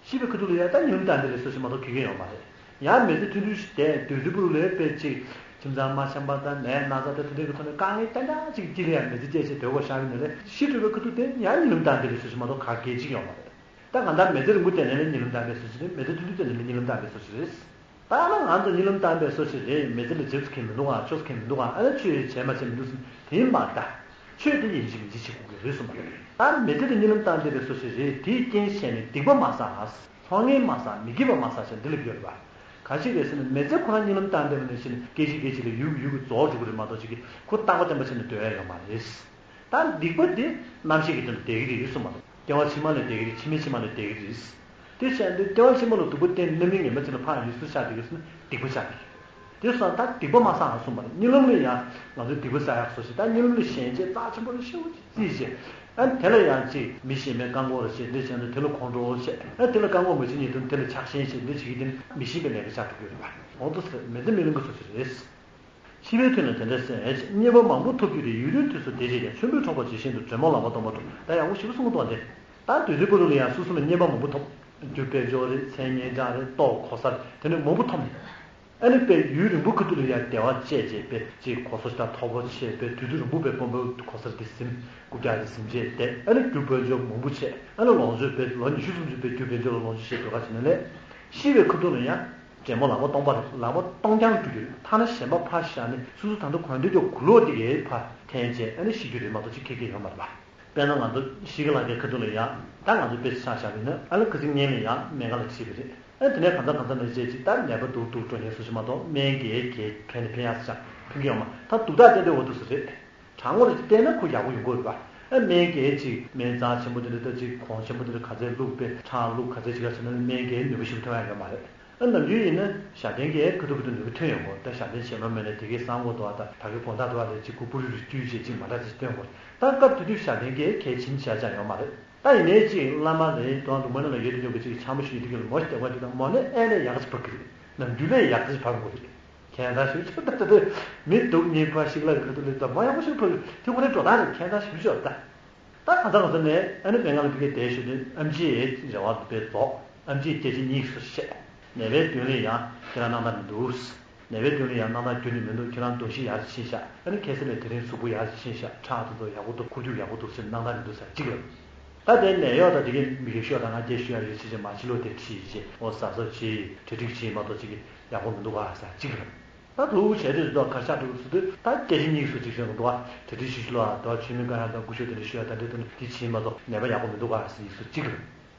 ཤི་བའི་ཁ་ཐུག་ལ་ཡ་ད་གཉིད་ལམ་བཏང་དེ་ལས་སོ་ཞིག་མ་གཏོགས་གེ་གེ་ཡོང་མ་རེད། ཡང་མི་ཚེ་ཐུང་ཐུང་ཞིག་བསྡད་དུས་ཚོད་པོ་ལས་དཔེ་ཅིག་ཁྱིམ་ཚང་མ་འཆམ་པ་དང་ནད་ན་ཚ་དང་དེ་འདྲའི་གི་ཐོག་ནས་དཀའ་ངལ་ཏན་ཏན་ཅིག་དཀྱིལ་ལ་ཡང་མི་ཚེ་སྐྱེལ་བྱས་སྡོད་དགོས་ཤར་བའི་ནང་ལས་ཤི་འགྲོ་བའི་ཁ་ཐུག་དེ་ཡང་གཉིད་ལམ་བཏང་དེ་ལས་སོ་ཞིག་མ་གཏོགས་ག་གེ་གཅིག་ཡོང་མ་རེད། ད་གང་ལྟར་མི་ཚེ་རིང་པོ་བསྡད་ནས་ནི་གཉིད་ལམ་དམ་པའི་བཟོ་ཅིག་རེད། མི་ཚེ་ཐུང་ཐུང་བསྡད་ནས་ནི་གཉིད་ལམ་དམ་པའི་བཟོ་ཅིག་རེད། ད་ང་ཚོ་གཉིད་ལམ་དམ་པའི་བཟོ་ཅིག་རེད། མི་ཚེ་ལ་རྗེས་སུ་ཁེངས་མི་འདུག་ག་ཆོས་སུ་ཁེངས་མི་འདུག་ག་ཨ་ནི་ཆོས་བྱས་མ་བྱས་མི་འདུག་ཟེར་ནས་དེ་མ་ལྟ། ཆོས་དེ་ཡིན་གཅིག་མིན་གཅིག་བྱེད་དགོས་ཀྱི་རེད་གསུངས་པ་རེད། ད་མི་ཚེ་དེ་གཉིད་ལམ་དམ་བསྡད་པའི་བཟོ་ཅིག་རེད། དེའི་རྐྱེན་བྱས་ནས་སྡིག་པ་མ་བསགས། ལྷོད་ངེས་མ་བསགས། མི་དགེ་བ་མ་བསགས་ཟེར་འདི་ལ་གྱུར་པ། ག་ཅི་རེད་ཟེར་ན་མི་ཚེ་ཁོ་རང་གཉིད་ལམ་དམ་བསྡད་པ་ནང་བཞིན་སྐད་ཅིག་སྐད་ཅིག་ལ་ཡུད་ཀྱིས་ཡུད་ཀྱིས་རྫོགས་འགྲོ་གི་རེད་མ་གཏོགས་ཅིག་གིས་ཁོ་རྟག་པ་བརྟན་པ་བྱས་ནས་སྡོད་ཡ་ཡོད་མ་རེད། ད་སྡིག་པ་དེ་རྣམ་ཤེས་ཀྱི་དོན་ལ་བསྡད་ཀྱི་རེད་གསུངས་པ་དང་། སྐྱེ་བ་ཕྱི་མ་ལ་བསྡད་ཀྱི་རེད། ཕྱི་མ་ཕྱི་མ་ལ་བསྡད་ཀྱི་རེད། དེ་བྱས་ནས་སྐྱེ་བ་ཕྱི་མ་ལ་སྡིག་པ་བསྟེན་ནས་རྣམ་སྨིན་ངན་པ་ཅིག་ལ་ཕར་ཡུལ་སུ་ཆགས་བསྡད་ཀྱི་རེད་ཟེར་ན་སྡིག་པ་ཆགས་བསྡད་ཀྱི་རེད། དེ་སོང་ཙང་ད་སྡིག་པ་མ་བསགས་ཨ་གསུངས་པ་རེད། གཉིད་ལམ་ལ་ཡང་ང་ཚོས་སྡིག་པ་བསགས་ཡག་བཟོ་ཞིག་ད་གཉིད་ལམ་ལ་ཞེན་ཆེན་རྩ་ཆེན་པོ་རེད་ཤེས་པ་ཅིག་རྩིས་བྱས། ཨ་དེ་ལ་ཡང་ཅིག་མི་ཞན་པའི་བཀག་འགོག་རེ་བྱས། འདི་བྱས་ན་དེ་ལ་ཁོང་ཁྲོ་བྱས། ཨ་དེ་ལ་བཀག་འགོག་མ་བྱེད་ཉིན་དུ་དེ་ལ་ཆགས་ཞེན་བྱས། འདི་བྱེད་ཀྱི་དེ་ནི་མི་ཞན་པའི་ལས་ཀ་ཆགས་འགྲོ་གི་ཡོད་རེད་པ། འོ་དེ་ཚོ་མི་ཚེ་རྨི་ལམ་གྱི་བཟོ་ཅིག་རེད། ཤི་བའི་དུས་ན་དེ་འདྲ་ཟེར། རྙེད་པ་མང་པོ་ཐོབ་རྒྱུ་རེད། ཡུན་རིང་དུས་སུ་བདེ་བྱེད་ཀྱང་། མཆོད་འབུལ་འཕྲོག་པར་ཇི་བཞིན་དུ། དྲོན་མོ་ལག་པ་སྟོང་པར་སྒྲོག་ད་ཡག་པོ་ཞེ་པོ་གསུང་གི་འདུག་སྟེ། ད་དུས་ཚོད་པོ་ལ་ཡང་སོ་སོ་ལ་རྙེད་པ་མང་པོ་ཐོབ། རྒྱུ་དཔལ་འབྱོར་རེད། མཚན་སྙན་གྲགས་རེད། ལྟོ་གོས་རེད། དེ་ནི་མང་པོ་ཐོབ་ནས། ཨ་ནི་དཔེ་ཡུན་རིང་པོ་ཁ་ཐུག་ལ་ཡང་བདེ་བ་སྤྱད་བྱས། དཔེ་ཅིག་གོ་ས་ཞིག་དང་མཐོ་པོ་བྱས། དཔེ་དུས་ཚོད་རིང་པོ་དཔེ་དཔོན་པོའི་གོ་སར་དེ་ཟིན། རྐུབ་བཀྱག་དེ་ཟིན་བྱས་བསྡད། ཨ་ནི་རྒྱུ་དཔལ་འབྱོར་མང་པོ་བྱས། ཨ་ནི་ལོངས་སྤྱོད་དཔེ་ལོ་ཉི་ཤུ་སུམ་ཅུ་དཔེ་རྒྱུ་དཔལ་འབྱོར་ལ་ལོངས་སྤྱོད་བྱས་སྡོད་ག་བྱས་ནས་ལས། ཤི་བའི་ཁ་ཐུག་ལ་ཡང་དྲན་མོ་ལག་པ་སྟོང་པ་རེད། ལག་པ་སྟོང་རྐྱང་འགྲོ་རྒྱུ་རེད། ཐ་ན་གཞན་པ་ཕར་བཞག་ནས་སོ་སོ་ད་དུང་གོན་འདོད་ཀྱི་གོས་ལོག་དེ་གའི་ཕར་འཐེན་བྱས། ཨ་ནི་ཤི་རྒྱུ་རེད་མ་གཏོགས་ཅིག་ཁེ་ཁེ་ཡོད་མ་རེད་པ། དཔེར་ན་ང་ཚོ་ཤི་ཀ་ལ་ཀའི་ཁ་ཐུག་ལ་ཡང་ད་ང་ཚོ་དཔེ་ཆ་བཞག་པ་ཡིན་ན། ཨ་ལ་ཁ་སང་ཉིན་ལ་ཡང་སྨན་ཁང་ལ་ཁྲིད་པ་རེད། ཨ་དེ་ནས་གང་ཚ་གང་ཚ་ནས་བྱས་ཅིག་ད་ནད་པ་སྡུག་སྡུག་འགྲོ་ཉེན་སུ་ཞིག་མ་གཏོགས་སྨན་རྒྱག་རྒྱག་ཕན་ནི་ཕན་ཡག་ཅིག་ཕན་གྱི་ཡོད་མ། ད་སྡུག་ཐག་བསྟན་དུས་འོ་འདུག་སེ་རེད། གྲང་མོ་རེ་ཅིག་བསྟེན་ན་ཁོ་ཡག་པོ་ཡོང་གི་རེད་པ། ཨ་སྨན་རྒྱག་ཅིག་སྨན་རྫས་ཆེན་པོ་དེ་འདྲ་ད་ཅིག་གོང་ཆེན་པོ་དེ་འདྲ་ག་ཚད་བླུགས་པས་ཁྲག་བླུགས་ག་ཚད་ཅིག་ག་བྱས་ན་སྨན་རྒྱག་ནུས་པ་ཞིག་ཐོན་ཡག་ཡོད་མ་རེད། ཨ་ནམ་རྒྱུན་ཡིན་ན་ཞབས་བརྟན་གྱིས་ཁ་ཐུག་ཁ་ཐུག་ནུས་པ་ཐོན་ཡོང་གི་རེད། ད་ཞབས་བརྟན་བྱས་ནོ་མེད་ན་དེ་གའི་གསང་བ་འདུག་ཨ། ད་ད་གའི་དགོང་དག་འདུག་ཨ་ལས་ཅིག་གུ་པུ་རུ་རུ་བསྐྱུར་བྱས་ཅིག་མ་འདྲ་ཅིག་སྟོན་དགོས་རེད། ད་སྐབས་དེ་དུས་ཞབས་བརྟན་གྱིས་གལ་ཆེན་བྱ་བྱ་ཡོད་མ་རེད། ད་ཡིན་ནའི་ཅིག་བླ་མ་རེད་དོ། ལུང་པ་ནང་ལ་ཡོད་དུས་ཡོད་པ་ཅིག་འཆམ་པོ་ཞིག་ཡོད་དུས་ཀྱི་མོ་ཞིག་བསྟེན་དགོས་དུས་ད་མོ་ནི་ཨེ་ལས་ཡག་ཅིག་ཕབ་ཀྱི་རེད། ནམ་རྒྱུན་ལས་ཡག་ཅིག་ཕབ་དགོས་རེད། ཁྱད་མཚར་ཞིག་ཆགས། ད་ད་ད་མི་སྡུག་ཉེས་པ་ཞིག་ལ་གི་ཁ་ཐུག་ལས་ད་མོ་ཡག་པོ་ཞིག་ཕབ་ཀྱི་དེ་ཁོ་རའི་འགྲོ་སྟངས་རེད། ཁྱད་མཚར་ཞིག་ཆགས་ད། ད་གང་ལྟར་ང་ཚོ་ནས་ཨ་ནི་སྨན་ཁང་ལ་ཕ་གིར་བསྡད་ཞོར་དུ་ཨེམ་ཆི་ཨེ་རེ་བ་དཔེ་རྫོགས། ཨེམ་ཆི་སྐད་ཆ་གཉིས་སུ་བཤད། ནད་པའི་མདུན་ལ་ཡང་ཁྱེད་རང་སྣང་དག་མི་འདུག་ནད་པའི་མདུན་ལ་ཡང་སྣང་དག་ཁྱོན་ནས་མི་འདུག་ཁྱེད་རང་གདོང་ཤེད་ཡག་ཅིག་ཕྱིན་ཤག་ཨ་ནི་ཁ་སང་ལས་དེ་རིང་གཟུགས་པོ་ཡག་ཅིག་ཕྱིན་ཤག་ཁྲག་དེ་ཚོ་ཡག་པོ་འདུག་འཁོར་རྒྱུག་ཡག་པོ་འདུག་ཟེར་སྣང་དག་མི་འདུག་ཟེར་གཅིག་ལབ། ད་དེ་ནད་གཡོག་དང་དེ་གའི་མི་གེ་ཤོག་དང་ང་སྐད་ཤོད་ཡག་ཡོད་ཅེས་བྱས་མ་ཕྱི་ལོགས་དེ་ཁྲིད་བྱས་ཨོ་གཟབ་གཟབ་བྱེད་གྲ་སྒྲིག་བྱེད་མ་གཏོགས་གཅིག་གི་ཡག་པོ་མི་འདུག་ག་ཟེར་གཅིག་ལབ། ད་ལུག་བྱས་དུས་སུ་གར་ཤག་འགྲོ་སུ་དུས་ད་སྐད་ཆ་གཉིས་སུ་གཅིག་བཤད་འདུག་ག་གྲ་སྒྲིག་ཞིག་ལ་དོ་ཆུ་མིག་དཀར་ཡང་དང་སྐུ་ཞབས་དེ་འདྲ་ཞུ་ཡག་ད་འདྲ་དེ་འདྲ་དེ་བྱེད་མ་གཏོགས་ནད་པ་ཡག་པོ་མི་འདུག་ག་ཟེར་ཡིག་གཟུགས་གཅིག་ལ།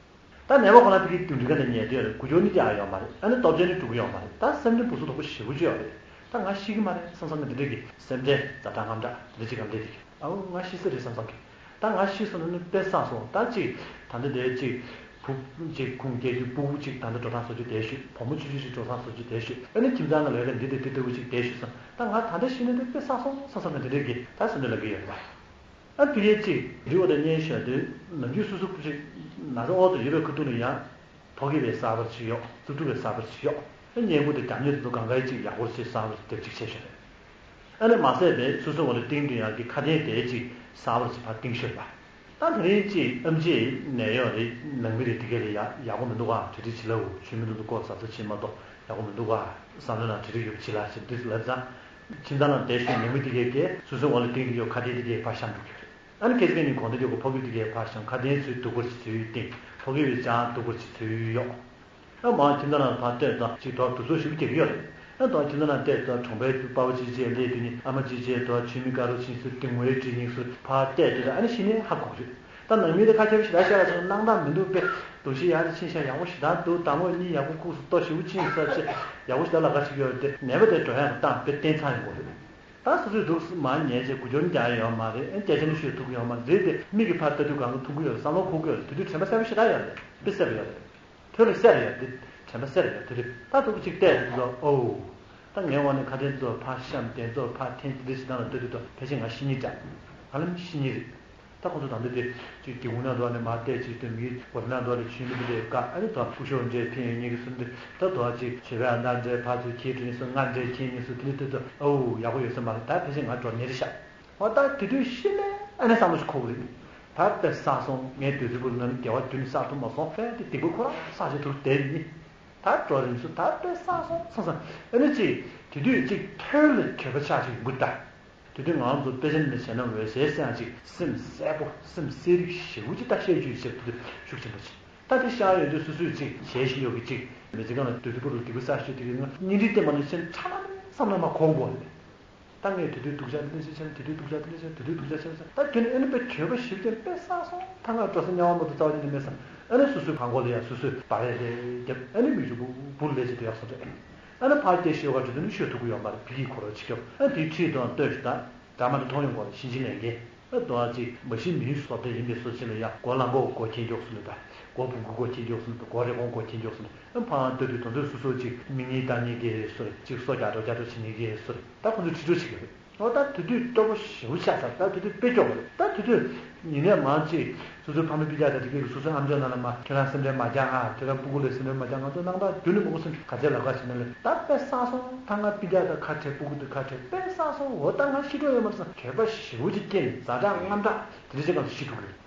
ད་ནད་པ་ཁོ་ན་དེ་གའི་དུས་འགྲིག་ག་ནས་ཉལ་དུས་ཡོད་རེད། འགུལ་སྐྱོད་ནི་རྒྱག་ཡོད་མ་རེད། ཨ་ནི་སྟོབས་ཆེན་ནི་འགྲོ་གི་ཡོད་མ་རེད། ད་སེམས་ཅན་སྡུག་སོ་སྡུག་པོ་ཞེ་པོ་ཅིག་ཡོད་རེད། ད་ང་ཤི་གི་མ་རེད་བསམ་བསམ་གི་འདི་འདྲ་གི་སེམས་ཁྲལ་ཛ་དྲག་དངངས་སྐྲག་འདི་འདྲ་ཅིག་གམ་བསྡད་དེ་གི་ཨའོ་ང་ཤི་ས་རེད་བསམ་བསམ་གི། ད་ང་ཤི་སོང་ན་ནི་དཔེ་བསགས་སོང་། ད་ཅིག་ད་འདི་འདྲའི་ཅིག་བུ་ཅིག་ཁུངས་སྐྱེལ་རྒྱུ་སྤུ་གུ་ཅིག་ད་འདི་འགྲོ་སྟངས་བཟོ་རྒྱུ་བསྡད་ཤོད། བུ་མོ་ཆུང་ཆུང་ཞིག་འགྲོ་སྟངས་བཟོ་རྒྱུ་བསྡད་ཤོད། ཨ་ནི་ཁྱིམ་ཚང་ལ་ལས་ཀ་འདི་དེ་དེ་ལྟ་བུ་ཅིག་བསྡད་ཤོད་བསམ། ད་ང་ད་ལྟ་ཤི་ན་ནི་དཔེ་བསགས་སོང་བསམ་བསམ་གི་འདི་འདྲ་གི་ད་སེམས་ཁྲལ་ལ་གི་ཡོད་རེད་པ། ཨ་དེ་གའི་ཅིག་རི་འོག་ཏུ་བསྙལ་ཞོར་དུས་ནམ་རྒྱུན་སོ་སོ་སྐུ་ཞབས་ན་ཚ་འོག་ཏུ་ཡོད་པའི་ཁ་ཐུག་ལ་ཡང་ཕོ་སྐྱེས་པའི་གསར་པ་ཅིག་གཡོགས། བཙུགས་ཁྲུས་པའི་གསར་པ་ཅིག་གཡོགས། ཨ་བསྙེན་བཀུར་དང་རྒྱབ་གཉེར་དེ་ཚོ་གང་ག་ཅིག་ཡག་པོ་ཅིག་གསར་པ་ཅིག་དེབ་ཅིག་བྱས་ཞོར་རེད། ཨ་ནི་མ་ཟད་པའི་སོ་སོ་འོག་ལ་བཏིང་དུས་ཡང་གི་ཁ་དན་དེ་ཅིག་གསར་པ་ཅིག་ཕར་བཏིང་ཞོར་རེད་པ། ད་དེ་རིང་ཅིག་ཨེམ་ཆི་ནད་གཡོག་རེད། ནང་མི་རེད། དེ་ག་ལ་ཡག་ཡག་པོ་མི་འདུག་ག་གྲ་སྒྲིག་བྱེད་ལ་འོ་ཆུ་མི་འདུག་འདུག་ཀོ་གཟབ་གཟབ་བྱེད་མ་གཏོགས་ཡག་པོ་མི་འདུག་ག་བསམ་བློ་ནང་གྲ་སྒྲིག་ཡོད་པ་བྱེད་ལ་ཞེས་འདི་ལབ་ཙང་། ཁྱིམ་ཚང་ནང་བསྡད་ཤོག་ནང་མི་དེ་གས་ཀྱིས་སོ་སོའི་འོག་ལ་བཏིང་གི་ཡོད་ཁ་དན་དེ་གས་ཕར་བཤམས་འགྲོ་གི་རེད། ཨ་ནི་ཁ་སང་ཉིན་དགོང་དྲོ་ཡོད་གི་ཕོ་སྐྱེས་དེ་གས་ཕར་བཤམས། ཁ་དན་ཚུར་སྡུག་པོ་ཅིག་ཚུར་བཏིང་། ཕོ་སྐྱེས་པའི་ལྕགས་སྡུག་པོ་ཅིག་ཚུར་གཡོགས། ཨ་མ་ཁྱིམ་ཚང་ནང་ཕར་བལྟས་ཙང་ཅིག་དོར་དུག་སོགས་ཞིག་རྒྱག་གི་ཡོད་རེད། ཨ་དོར་ཁྱིམ་ཚང་ནང་བལྟས་ཙང་གྲོང་པའི་དུ་པ་བ་ཅིག་བྱས་སླེབས་དུས་ནི་ཨ་མ་ཅིག་བྱས་དོར་ཆུ་མིག་དཀར་རོ་ཕྱིན་སུ་ཏིང་ངོའི་བྲིས་ཉིག་སུ་ཕར་བལྟས་དུས་ཨ་ནི་ཤི་ནས་ཧ་གོ་རེད། ད་ནང་མི་དེ་ཁ་ཁྱབ་ཞིག་ལ་ཤར་ལ་སོང་སྣང་དག་མི་འདུག་པས། དུ་ཞིག་ཡར་ཕྱིན་ཤག་ཡག་པོ་ཞིག་ད་འདུག་དང་པོ་གཉིད་ཡག་པོ་ཁུག་སུ་ལྟོ་ཞིབ་པོ་ཕྱིན་ས་ཆེ་ཡག་པོ་ཞིག་ད་ལ་ཁ་ཞིག་ཡོད་དེ་ནད་པ་དེ་འགྲོ་ཡག་གི་སྟངས་དཔེ་བསྟན་ཚང་ཡོང་གོ་རེད། ད་སོ་སོའི་འདུག་མ་ཉལ་ཅེས་གུ་ཅོར་རྒྱག་ཡོད་མ་རེད། ཨེ་སྐད་ཆ་ནི་ཤོད་ཐུབ་ཀྱི་ཡོད་མ་རེད་དེ་མིག་གིས་ཕར་ལྟ་དུས་གང་ག་མཐོང་གི་ཡོད་རེད། བསམ་བློ་འཁོར་གི་ཡོད་རེད། དེ་དུས་དྲན་པ་གསལ་པོ་ཞེ་དྲག་ཡོད་རེད། དཔེ་གསལ་པོ་ཡོད་རེད། ཐོད་ལ་གསལ་རེ་ཡོད་དེ་དྲན་པ་གསལ་རེ་ཡོད་དེ་རེད། ད་ཐུག་གཅིག་བལྟས་དུས་ལ་ཨོ། ད་ངའི་འོག་ནས་ཁ་དན་ཚོ་ཕར་བཤམས་དེ་ཚོ་ཕར་འཐེན་དེ་འདྲ་ཞིག་ནང་ལ་ལྟ་དུས་ད་ཕལ་ཆེར་ང་ཤི་ཉེན་འདྲ། ཧ་ལམ་ཤི་ཉེན་རེད། ད་ཁོ་ཚོ་ད་འདི་དེ་ཅིག་སྒེའུ་ཁུང་ནང་འདུག་ནས་མར་བལྟས་ཅིག་ལྟོས། མིའི་སྒོ་ར་ནང་འདུག་ནས་ཆུ་མིག་འདི་འདྲས་བཀག་ཨ་ནི་ད་སྐུ་ཞབས་འདྲས་ཕེབས་ཡོང་ཉེན་གི་སུ་འདི་ད་དོ་ཅིག་བྱེད་པའི་ཨ་མདའ་འདྲས་ཕར་ཚུར་ཁྱེར་འགྲོ་ཉེན་སུ་ང་འདྲས་ཁྱེར་ཉེན་སུ་དེ་འདྲ་ལྟོས་ད་ཨོ་ཡག་པོ་ཡོད་ས་མ་རེད། ད་ཕལ་ཆེར་ང་འགྲོ་ཉེན་རེད་ཤག་འོ་ད་དེ་དུས་ཤི་ནས་ཨ་ནི་བསམ་བློ་ཞིག་འཁོར་གི་རེད། ད་དཔེ་བསགས་སོང་། ངའི་དུས་ཚོད་པོ་ལ་ནི་དགེ་བ་རྒྱུན་ནས་བསགས་ཐུབ་མ་སོང་། ད་དེ་སྡིག་པ་ཁོ་རང་བསགས་བྱས་དུར་བསྡད་ཡིན། ད་འགྲོ་རིམ་སུ་ད་དཔེ་བསགས་སོང་བསམ་བསམ་ཨ་ནི་ཅིག་དེ་དུས་ཅིག་ཐོད་ལ་གྱོད་པ་ཆགས་ཤིག་འགུལ་ད། དེ་དུས་ང་ཚོ་དཔེ་ཆ་འདི་བྱས་ན་འོད་ཟེར་སེང་ཅིག་སེམས་གསལ་པོ་སེམས་གསལ་རིག་ཞེ་པོ་ཅིག་ད་བཤད་རྒྱུ་ཡི་ཆེད་དུ་ཤུགས་ཆེན་པོ་ཅིག་ ད་དེ་ཤར་ཡོང་དུས་སོ་སོས་ཅིག་ཞལ་བཞི་ཉོ་གི་ཅིག་མི་ཚེ་གང་ལ་སྡོད་དུས་པོ་རུ་སྡིག་པ་བསགས་ཤོས་དེ་གི་ང་གཉིས་འདྲིས་བསྟན་པ་ནི་ཆེན་ཁྲ་ལམ་བསམ་ན་མ་གོ་གོ་ལེ། ད་ངས་དེ་དུས་སྡུག་ཅག་དེ་འདྲ་ཞིག་བྱས་ན་དེ་དུས་སྡུག་ཅག་དེ་འདྲ་བྱས་ན་དེ་དུས་སྡུག་ཅག་བྱས་ན་ད་དེ་ནི་ཨ་ནི་དཔེ་གྱོད་པ་ཞིབ་ཅན་དཔེ་བསགས་སོང་། ད་ང་འགྲོ་ས་དམྱལ་བ་མ་གཏོགས་རྩ་བ་ཉིད་ནས་མེད་བསམ། ཨ་ནི་སོ་སོའི་གང་གོ་ལ་ཡ་སོ་སོས་བ་རེ་རེ་རྒྱབ། ཨ་ནི་མིག་ཆུ་བུ་བུ་ལས་ཅི་དེ་ཡག་སོང་རེད། ཨ་ནི་ཕར་སྐྱེ་ཤོད་ག་འགྲོ་དུས་ནི་ཤོད་ཐུབ་ཀྱི་ཡོད་མ་རེད། ཕི་གི་ཁོ་རོ་ཆི་སྐྱོབ། ཨ་ནི་དེའི་ཁྲིད་དང་ལྟོས་ཤིག་ད་འདྲ་མ་འདྲ་མཐོང་ཡོང་གོ་ལ་གཤིན་རྗེ་ལས་འགན། ཨ་དོ་ཨ་ཅིག་མ་གཞི་མིའི་བཟོ་ལྟ་ཡིན་པའི་སོ་ཆེ་ལ་ཡ་མགོ་ལ་མགོ་མགོ་ཁྱེར་མགྱོགས་སུ་ལུས་པ། མགོ་བུ་གུ་མགོ་ཁྱེར་མགྱོགས་སུ་ལུས་པ། མགོ་རེ་གོང་མགོ་ཁྱེར་མགྱོགས་སུ་ལུས། ཨ་ཕ་ལྟོས་དུས་དོན་དུ་སོ་སོ་ཅིག་མི་ཉིད་བདག་ཉིད་ཀྱི་སོ་རེད། ཅིག་སོ་རྒྱག་འགྲོ་རྒྱག་འགྲོ་བྱེད་ཉིད་ཀྱི་སོ་རེད། ད་ཁོ་ཚོས་ཁྲིད་འགྲོ་བྱེད་ཀྱི་རེད། འོ་ད་དེ་དུས་སྟོབས་པོ་ཞེ་པོ་ཆགས་ཚར། ད་དེ་དུས་དཔེ་སྐྱོ་བ་རེད། ད་དེ་དུས་ཡིན་ནའི་མང་ཆེ་སོ་སོའི་ཕ་མའི་སྤུན་ཀྱག་དང་དེ་གའི་སོ་སོའི་ཨམ་ཅོག་ནང་ལ་མ་ཁྱོད་རང་སེམས་ཁྲལ་མ་རྒྱག་ཨ། ཁྱོད་རང་སྤུ་གུ་ལ་སེམས་ཁྲལ་མ་རྒྱག་ང་ཚོ་སྣང་དག་རྒྱུན་ནས་མང་པོ་སེམས་ཁྲལ་ག་ཚད་ལབ་ག་ཞིག་ན་ལས་ད་དཔེ་བསགས་སོང་། ད་ང་སྤུན་ཀྱག་དང་ཁ་བྲལ། སྤུ་གུ་དང་ཁ་བྲལ། དཔེ་བསགས་སོང་། འོ་ད་ང་ཤི་འགྲོ་ཡོད་མ་རེད་བསམ། གད་པ་ཞེ་པོ་ཅིག་སྐྱེས་ནས་ཛ་དྲག་དངངས་སྐྲག་དེ་འདྲ་ཅིག་སྒང་དུ་ཤི་ཐུབ་ཀྱི་རེད།